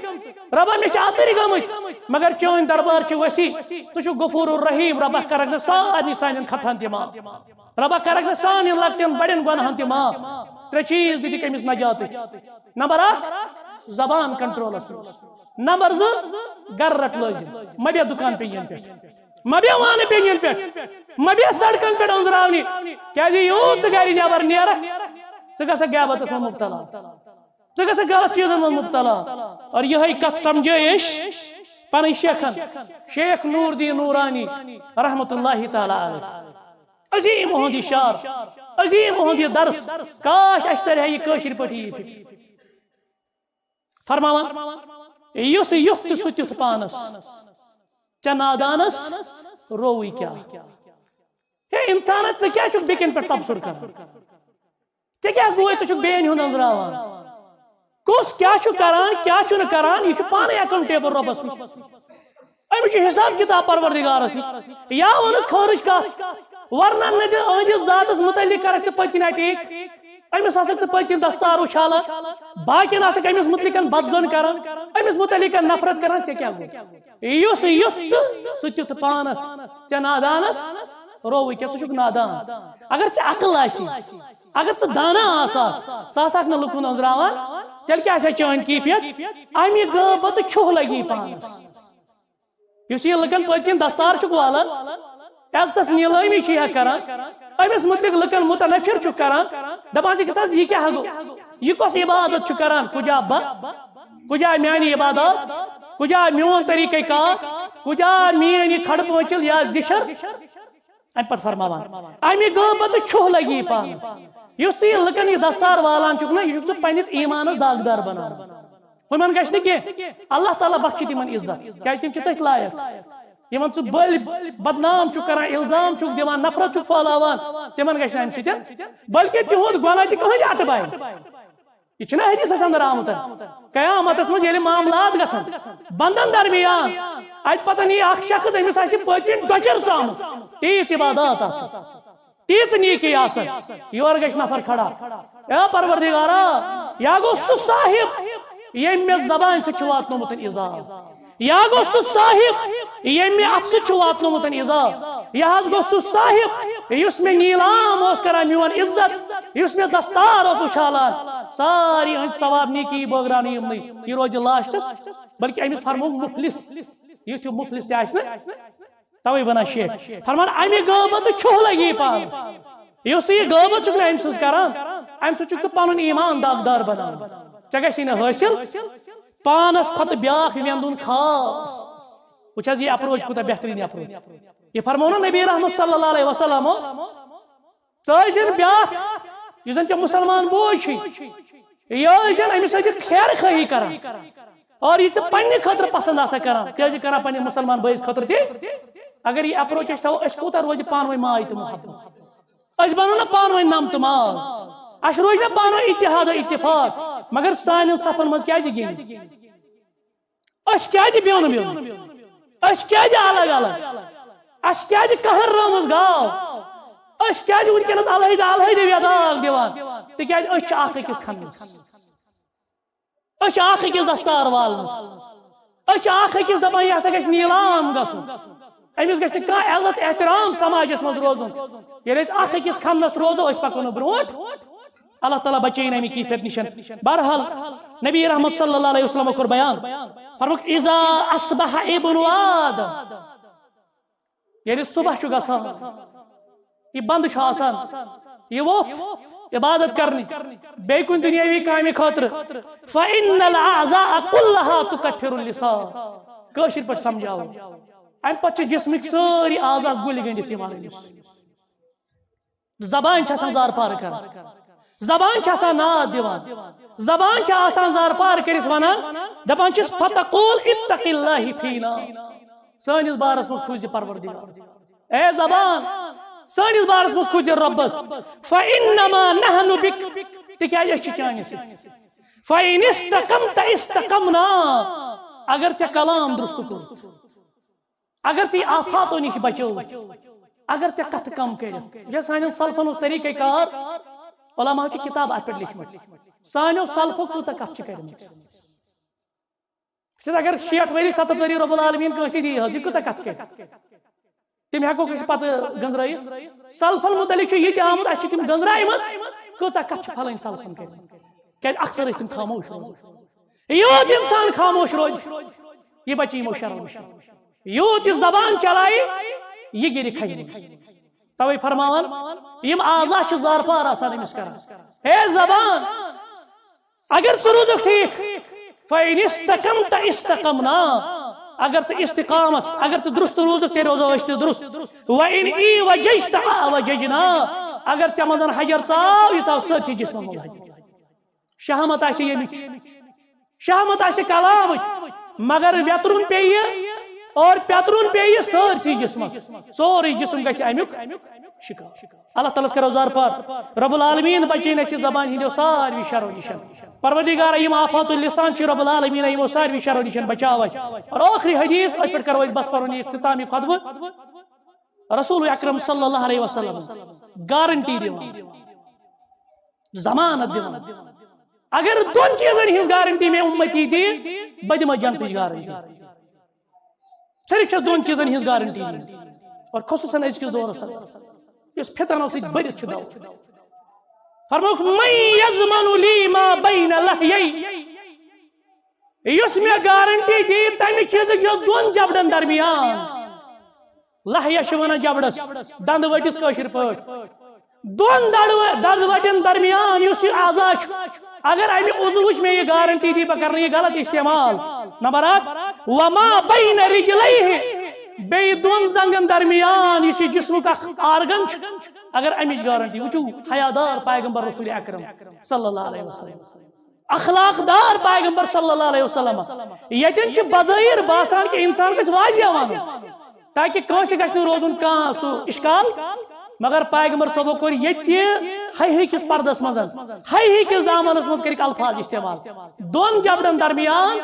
رۄبا، مےٚ چھِ اَتٕرۍ گٔمٕتۍ، مگر چٲنۍ دربار چھِ وسیع، ژٕ چھُکھ غفور الرحیم، رۄبا، کرکھ نہٕ سارنٕے سانٮ۪ن خطہن تہِ معاف، رۄبا، کرکھ نہٕ سانٮ۪ن لۄکٹٮ۪ن بڑٮ۪ن گۄنہن تہِ معاف۔ ترٛےٚ چیٖز دِتِکھ أمِس نجاتٕکۍ۔ نمبر اکھ، زبان کنٹرولس منٛز۔ نمبر زٕ، گرٕ رٹ لٲزم، مہ بیٚہہ دُکان پینگین پٮ۪ٹھ، مہ بیٚہہ وانہٕ پینگین پٮ۪ٹھ، مہ بیٚہہ سڑکن پٮ۪ٹھ أنٛزراونہِ، کیازِ یوٗت ژٕ گرِ نٮ۪بر نیرکھ، ژٕ گژھکھ غیبتس منٛز مبتلا، ژٕ گژھکھ غلط چیٖزن منٛز مبتلا۔ اور یِہے کتھ سمجھٲے أسۍ پنٕنۍ شیخن، شیخ نور الدین نورانی رحمتہ اللہ تعالیٰ علیہ۔ عظیم اُہُنٛد یہِ شعر، عظیم اُہُنٛد یہِ درس، کاش اَسہِ ترِ ہے یہِ کٲشِر پٲٹھی یہِ فکر۔ فرماوان، یُس یُتھ تہٕ سُہ تیُتھ پانس، ژےٚ نادانس رووٕے کیٛاہ؟ ہے انسانا، ژٕ کیٛاہ چھُکھ بیٚکٮ۪ن پٮ۪ٹھ تبصرٕ کران؟ ژےٚ کیٛاہ گوٚوے؟ ژٕ چھُکھ بیٚین ہُنٛد أنٛزراوان۔ کُس کیٛاہ چھُ کران، کیٛاہ چھُنہٕ کران، یہِ چھُ پانَے accountable رۄبَس نِش۔ أمِس چھُ حساب کِتاب پروردگارَس نِش۔ یا وَنُس خٲرٕچ کَتھ، ورنہ نہٕ دِ أہٕنٛدِس ذاتَس مُتعلِق کَرَکھ ژٕ پٔتۍ کِنۍ attack۔ أمِس ہسا ژٕ پٔتۍ کِنۍ دستار اُچھالان، باقین ہسا أمِس مُتعلِقَن بدظن کران، أمِس مُتعلِقَن نفرت کران، ژےٚ کیٛاہ گوٚو؟ یُس یُتھ تہٕ سُہ تیُتھ پانَس، ژےٚ نادانَس رووُے کیٛاہ؟ ژٕ چھُکھ نادان۔ اگر ژےٚ عقل آسی، اگر ژٕ دانا آسہٕ ہا، ژٕ آسہٕ ہاکھ نہٕ لُکن أنٛزراوان، تیٚلہِ کیٛاہ آسہِ ہا چٲنۍ کیفیت؟ اَمہِ غٲبت چھُہ لگی پانَس۔ یُس یہِ لُکن پٔتۍ کِنۍ دستار چھُکھ والان، عزتس نیلٲمی چھُ یہِ کران، أمِس مُتعلِق لُکن مُتنفر چھُکھ کران، دپان چھِکھ، "تس یہِ کیٛاہ گوٚو؟ یہِ کۄس عبادت چھُ کران؟ کُجا بہ، کُجا میانہِ عبادت، کُجا میون طریقہ کار، کُجا میٲنۍ یہِ کھڑٕ پٲنچِل یا زِشر؟" امہِ پتہٕ فرماوان، امہِ غٲبتہٕ چھُہ لگی پانہٕ۔ یُس ژٕ یہِ لُکن یہِ دستار والان چھُکھ نہ، یہِ چھُکھ ژٕ پننِس ایمانس داغدار بناوان۔ ہُمن گژھِ نہٕ کینٛہہ، اللہ تعالیٰ بخشہِ تِمن عزت، کیازِ تِم چھِ تٔتھۍ لایق۔ یِمن ژٕ بٔلۍ بدنام چھُکھ کران، الزام چھُکھ دِوان، نفرت چھُکھ پھٔہلاوان، تِمن گژھِ نہٕ امہِ سۭتۍ، بلکہِ تِہُنٛد گۄناہ تہِ کٕہٕنۍ اٹہٕ بنہِ۔ یہِ چھُنہ حدیثس اندر آمُت۔ قیامتس منٛز ییٚلہِ معاملات گژھن بندن درمیان، اتہِ پتن یی اکھ شخص، أمِس آسہِ پٔتۍ کِنۍ ڈۄچر ژامُت، تیٖژ عبادات آسان، تیٖژ نیکی آسان، یورٕ گژھِ نفر کھڑا، "اے پروردگارا، یا گوٚو سُہ صاحب، ییٚمۍ مےٚ زبانہِ سۭتۍ چھُ واتنومُت ایٖزا۔" یا گوٚو سُہ صاحب، ییٚمہِ اتھٕ سۭتۍ چھُ واتنومُت ایٖزا۔ یہِ حظ گوٚو سُہ صاحب، یُس مےٚ نیٖلام اوس کران، میون عزت، یُس مےٚ دستار اوس اُچھالان، ساری ہٕنٛدۍ ثواب نیکی بٲگراونہٕ یِمنٕے۔ یہِ روزِ لاسٹس، بلکہِ أمِس فرموو مُفلِس۔ یُتھ ہیوٗ مُفلِس تہِ آسہِ نہٕ، توے ونان شیخ، فرمان، امہِ غٲبتہٕ چھُہ لگی پانہٕ۔ یُس یہِ غٲبت چھُکھ نہٕ أمۍ سٕنٛز کران، امہِ سۭتۍ چھُکھ ژٕ پنُن ایمان داغدار بناوان۔ ژےٚ گژھی نہٕ حٲصِل پانس کھۄتہٕ بیاکھ ویندُن خاص۔ وٕچھ حظ، یہِ approach کوٗتاہ بہتریٖن approach۔ یہِ فرموو نہ نبی رحمت صلی اللہ علیہ وسلمو، ژٕ ٲسۍ زن بیاکھ، یُس زن ژےٚ مسلمان بوے چھُے، یہِ ٲسۍ زن أمِس ٲسۍ زِ خیر خٲہی کران، اور یہِ ژٕ پننہِ خٲطرٕ پسند آسکھ کران، تہِ ٲسۍ زِ کران پننہِ مسلمان بٲیِس خٲطرٕ تہِ۔ اگر یہِ approach أسۍ تھاوو، أسۍ کوٗتاہ روزِ پانہٕ ؤنۍ ماے تہٕ محبت؟ أسۍ بنو نہ پانہٕ ؤنۍ نم تہٕ ماز، اَسہِ روزِ نہ پانہٕ ؤنۍ اتحاد و اتفاق، مگر سانٮ۪ن صفن منٛز کیازِ گِنٛدِ؟ أسۍ کیازِ بیوٚن بیوٚن؟ أسۍ کیازِ الگ الگ؟ اَسہِ کیازِ قہر رٲومٕژ گاو؟ أسۍ کیازِ وٕنکیٚنس علیحدٕ علیحدٕ ویداغ دِوان؟ تِکیازِ أسۍ چھِ اکھ أکِس کھننس، أسۍ چھِ اکھ أکِس دستار والنس، أسۍ چھِ اکھ أکِس دپان، یہِ ہسا گژھِ نیٖلام گژھُن، أمِس گژھِ نہٕ کانٛہہ عزت احترام سماجس منٛز روزُن۔ ییٚلہِ أسۍ اکھ أکِس کھننس روزو، أسۍ پکو نہٕ برونٛٹھ۔ اللہ تعالیٰ بچٲیِن اَمہِ کیفیت نِش۔ بہرحال، نبی رحمت صلی اللہ علیہ وسلم کوٚر بیان، فرمووُکھ، "اذا اصبح ابن آدم"، ییٚلہِ صبح چھُ گژھان، یہِ بنٛد چھُ آسان، یہِ ووٚتھ عبادت کرنہِ، بیٚیہِ کُنہِ دُنیاوی کامہِ خٲطرٕ، "فإن الأعضاء كلها تكفر اللسان"۔ کٲشِر پٲٹھۍ سمجھاوو، اَمہِ پتہٕ چھِ جسمٕکۍ سٲری اعضا گُلۍ گٔنٛڈِتھ یِوان أمِس۔ زبان چھِ آسان زارپار کران، زبان چھِ آسان ناد دِوان، زبان چھِ آسان زارپار کٔرِتھ ونان، دپان چھِس، "فتقول اتق اللہ فینا"، سٲنِس بارس منٛز کھوٗژ زِ پروردگار۔ اے زبان، سٲنِس بارس منٛز کھوٗژ زِ رۄبس، "فانما نحن بک"، تِکیازِ أسۍ چھِ چانہِ سۭتۍ۔ "فان استقمت استقمنا"، اگر ژےٚ کلام درست کوٚرُتھ، اگر ژےٚ آفاتو نِش بچووُتھ، اگر ژےٚ کتھٕ کم کٔرِتھ، یہِ چھا سانٮ۪ن سلفن اوس طریقہ کار؟ علماء چھِ کتاب اتھ پٮ۪ٹھ لیچھمٕژ، سانیو سلفو کۭژاہ کتھ چھِ کٔرمٕژ۔ وٕچھ حظ، اگر شیٹھ ؤری، ستتھ ؤری رب العالمین کٲنٛسہِ دی حظ، یہِ کۭژاہ کتھ کرِ؟ تِم ہٮ۪کوکھ أسۍ پتہٕ گٔنٛزرٲیِتھ۔ سلفن متعلق چھُ یہِ تہِ آمُت، اَسہِ چھِ تِم گٔنٛزرایمٕژ، کۭژاہ کتھ چھِ پھلٲنۍ سلفن کٔرمٕژ۔ کیازِ اکثر ٲسۍ تِم خاموش روزان۔ یوٗت انسان خاموش روزِ، یہِ بچہِ یِمو شرو نِش۔ یوٗت یہِ زبان چلایہِ، یہِ گِرِ کھنہِ نِش۔ توے فرماوان، یِم اعضا چھِ زارپار آسان أمِس کران۔ اے زبان، اگر ژٕ روٗزُکھ ٹھیٖک، فَإِنِ اسْتَقَمْتَ اسْتَقَمْنَا، اگر ژٕ استقامت، اگر ژٕ درست روٗزُکھ، تیٚلہِ روزو أسۍ تہِ درست۔ وَإِنْ اِعْوَجَجْتَ اَعْوَجَجْنَا، اگر ژےٚ منٛز حجر ژاو، یہِ ژاو سٲرسٕے جسمس منٛز حجر۔ شہمت آسہِ ییٚمِچ، شہمت آسہِ کلامٕچ، مگر ویترُن پیٚیہِ اور پیترُن پیٚیہِ سٲرسٕے جسمس، سورُے جسم گژھِ امیُک شکار۔ اللہ تعالیٰ ہس کرو زار پار، رب العالمین بچٲیِن اسہِ زبانہِ ہٕنٛدیو ساروی شرو نِش۔ پروردگار، یِم آفات اللسان چھِ، رب العالمین یِمو ساروی شرو نِش بچاو اسہِ۔ اور ٲخری حدیث، أتھۍ پٮ۪ٹھ کرو أسۍ بس پنُن یہِ اختتامی خطبہٕ۔ رسول اکرم صلی اللہ علیہ وسلم گارنٹی دِوان، ضمانت دِوان، اگر دۄن چیٖزن ہٕنٛز گارنٹی مےٚ اُمتی دِ، بہٕ دِمہٕ جنتٕچ گارنٹی۔ صرف چھس دۄن چیٖزن ہٕنٛز گارنٹی دِنۍ، اور خصوصاً أزکِس دورس اندر یُس فتنو سۭتۍ بٔرِتھ چھُ دور۔ فرمووُکھ، "من یضمن لی ما بین لحیی"، یُس مےٚ گارنٹی دی تمہِ چیٖزٕچ یۄس دۄن جبڑن درمیان، لحیہ چھِ ونان جبڑس، دندٕ ؤٹِس کٲشِر پٲٹھۍ، دۄن دڑ-، دندٕ وٹٮ۪ن درمیان یُس یہِ اعضا چھُ، اگر امہِ عضوٕچ مےٚ یہِ گارنٹی دی، بہٕ کرٕ نہٕ یہِ غلط استعمال۔ نمبر اکھ، وما بین رجلیہ، بیٚیہِ دۄن زنگن درمیان یُس یہِ جسمُک اکھ آرگن چھُ، اگر امِچ گارنٹی، وٕچھِو حیادار پیغمبر رسول اکرم صلی اللہ علیہ وسلم، اخلاق دار پیغمبر صلی اللہ علیہ وسلم، ییٚتٮ۪ن چھُ بظٲہر باسان کہِ انسان گژھِ واضح ونُن، تاکہ کٲنٛسہِ گژھِ نہٕ روزُن کانٛہہ سُہ اشکال۔ مگر پیغمبر صٲبو کوٚر ییٚتہِ تہِ ہیہِ ہیہِ کِس پردس منٛز، ہیہِ ہیہِ کِس دامنس منٛز کٔرِکھ الفاظ استعمال، دۄن جبڑن درمیان،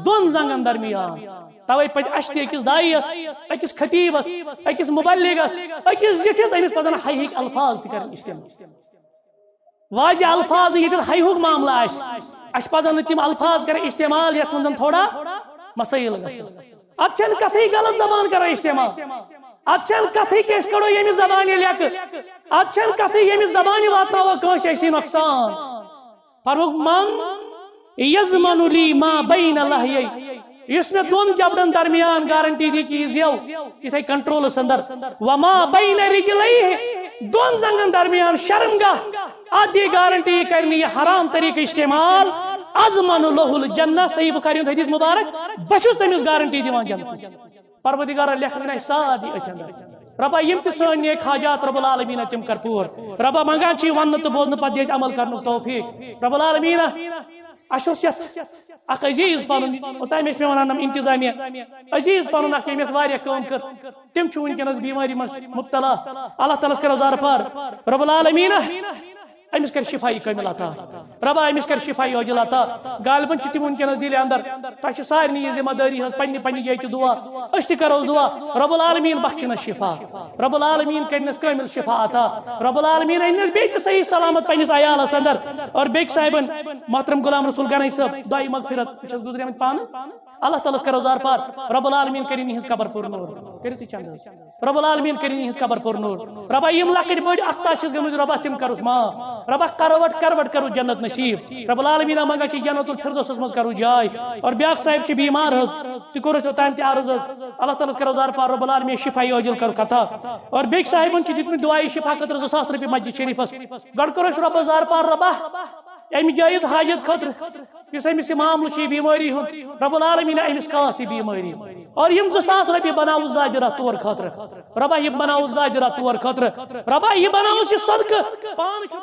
دۄن زنگن درمیان۔ توے پزِ اسہِ تہِ أکِس داعیس، أکِس خطیبس، أکِس مبلغس، أکِس زِٹھِس، أمِس پزن ہیہِ ہیٚکۍ الفاظ تہِ کرٕنۍ استعمال۔ واضح الفاظ نہٕ، ییٚتٮ۪تھ ہیہِ ہُک معاملہٕ آسہِ، اَسہِ پَزَن نہٕ تِم الفاظ کَرٕنۍ استعمال یَتھ منٛز زَن تھوڑا مسائل گژھن۔ اَتھ چھَنہٕ کَتھٕے غلط زبان کَرو استعمال، اَتھ چھَنہٕ کَتھٕے کہِ أسۍ کَڑو ییٚمہِ زبانہِ لیٚکہٕ، اَتھ چھَنہٕ کَتھٕے ییٚمہِ زبانہِ واتناوو کٲنٛسہِ اَسہِ نۄقصان۔ فرمووُکھ، "من یضمن لی ما بین لحیی"، یُس مےٚ دۄن جبڑن درمیان گارنٹی دی کہ یہِ زیو یِتھے کنٹرولس اندر، وما بین رجلیہ، دۄن زنگن درمیان شرمگاہ، اتھ دی گارنٹی، یہِ کرِ نہٕ یہِ حرام طریقہٕ استعمال، اضمن لہ الجنہ، صحیح بخاری ہُنٛد حدیث مبارک، بہٕ چھُس تٔمِس گارنٹی دِوان جنتٕچ۔ پروردگارا، لیکھ وۄنۍ اَسہِ سارنٕے أتھۍ اندر۔ رۄبا، یِم تہِ سٲنۍ نیک حاجات رب العالمین تِم کر پوٗر۔ رۄبا، منگان چھِ یہِ وننہٕ تہٕ بوزنہٕ پتہٕ دِ اَسہِ عمل کرنُک توفیق۔ رب العالمین، اَسہِ اوس یَتھ اکھ عزیز پنُن، اوٚتام ٲسۍ مےٚ ونان یِم انتظامیہ، عزیز پنُن اکھ، ییٚمۍ یَتھ واریاہ کٲم کٔر، تِم چھِ وٕنکیٚنس بیمٲری منٛز مبتلا۔ اللہ تعالیٰ ہَس کرو زارٕ پار۔ رب العالمین، أمِس کر شفا کامل عطا۔ ربا، أمِس کر شفا عاجل عطا۔ غالباً چھِ تِم وٕنکیٚنس دِلہِ اندر۔ تۄہہِ چھِ سارنٕے یہِ ذمہ دٲری ہٕنٛز پننہِ پننہِ جایہِ تہِ دعا۔ أسۍ تہِ کرو دعا۔ رب العالمین بخشِنس شفا۔ رب العالمین کرنس کامل شفا عطا۔ رب العالمین أنِس بیٚیہِ تہِ صحیح سلامت پننِس عیالس اندر۔ اور بیٚکۍ صاحبن، محترم غلام رسول گنایی صٲب، دعائے مغفرت چھس گزریمٕتۍ پانہٕ۔ اللہ تعالیٰ ہَس کرو زارٕ پار، رب العالمین کٔرِن یِہٕنٛز قبر پر نور۔ کٔرِو تُہۍ چند حظ۔ رب العالمین کٔرِن یِہٕنٛز قبر پر نور۔ ربا، یِم لۄکٕٹۍ بٔڑۍ اخطا چھِس گٔمٕتۍ، ربا، تِم کرُس معاف۔ ربا، کروٹ کروٹ کرُس جنت نصیب۔ رب العالمین منگان چھِ جنت الفردوسس منٛز کرُس جاے۔ اور بیاکھ صاحب چھِ بیمار حظ، تہِ کوٚرُکھ اوٚتام تہِ عرض حظ۔ اللہ تعالیٰ ہَس کرو زارٕ پار، رب العالمین شفا عاجل کرُکھ عطا۔ اور بیٚکۍ صاحبن چھِ دِتمٕتۍ دعائے شفا خٲطرٕ زٕ ساس رۄپیہِ مسجد شریفس۔ گۄڈٕ کرو أسۍ ربس زارٕ پار، ربا، امہِ جایز حاجت خٲطرٕ، یُس أمِس یہِ معاملہٕ چھُ، یہِ بیمٲری ہُنٛد، رب العالمین أمِس کاس یہِ بیمٲری۔ اور یِم زٕ ساس رۄپیہِ بناوُس زادِ راتھ تور خٲطرٕ۔ ربا، یہِ بناوُس زادِ راتھ تور خٲطرٕ۔ ربا، یہِ بناوُس یہِ صدقہٕ۔ پانہٕ چھُ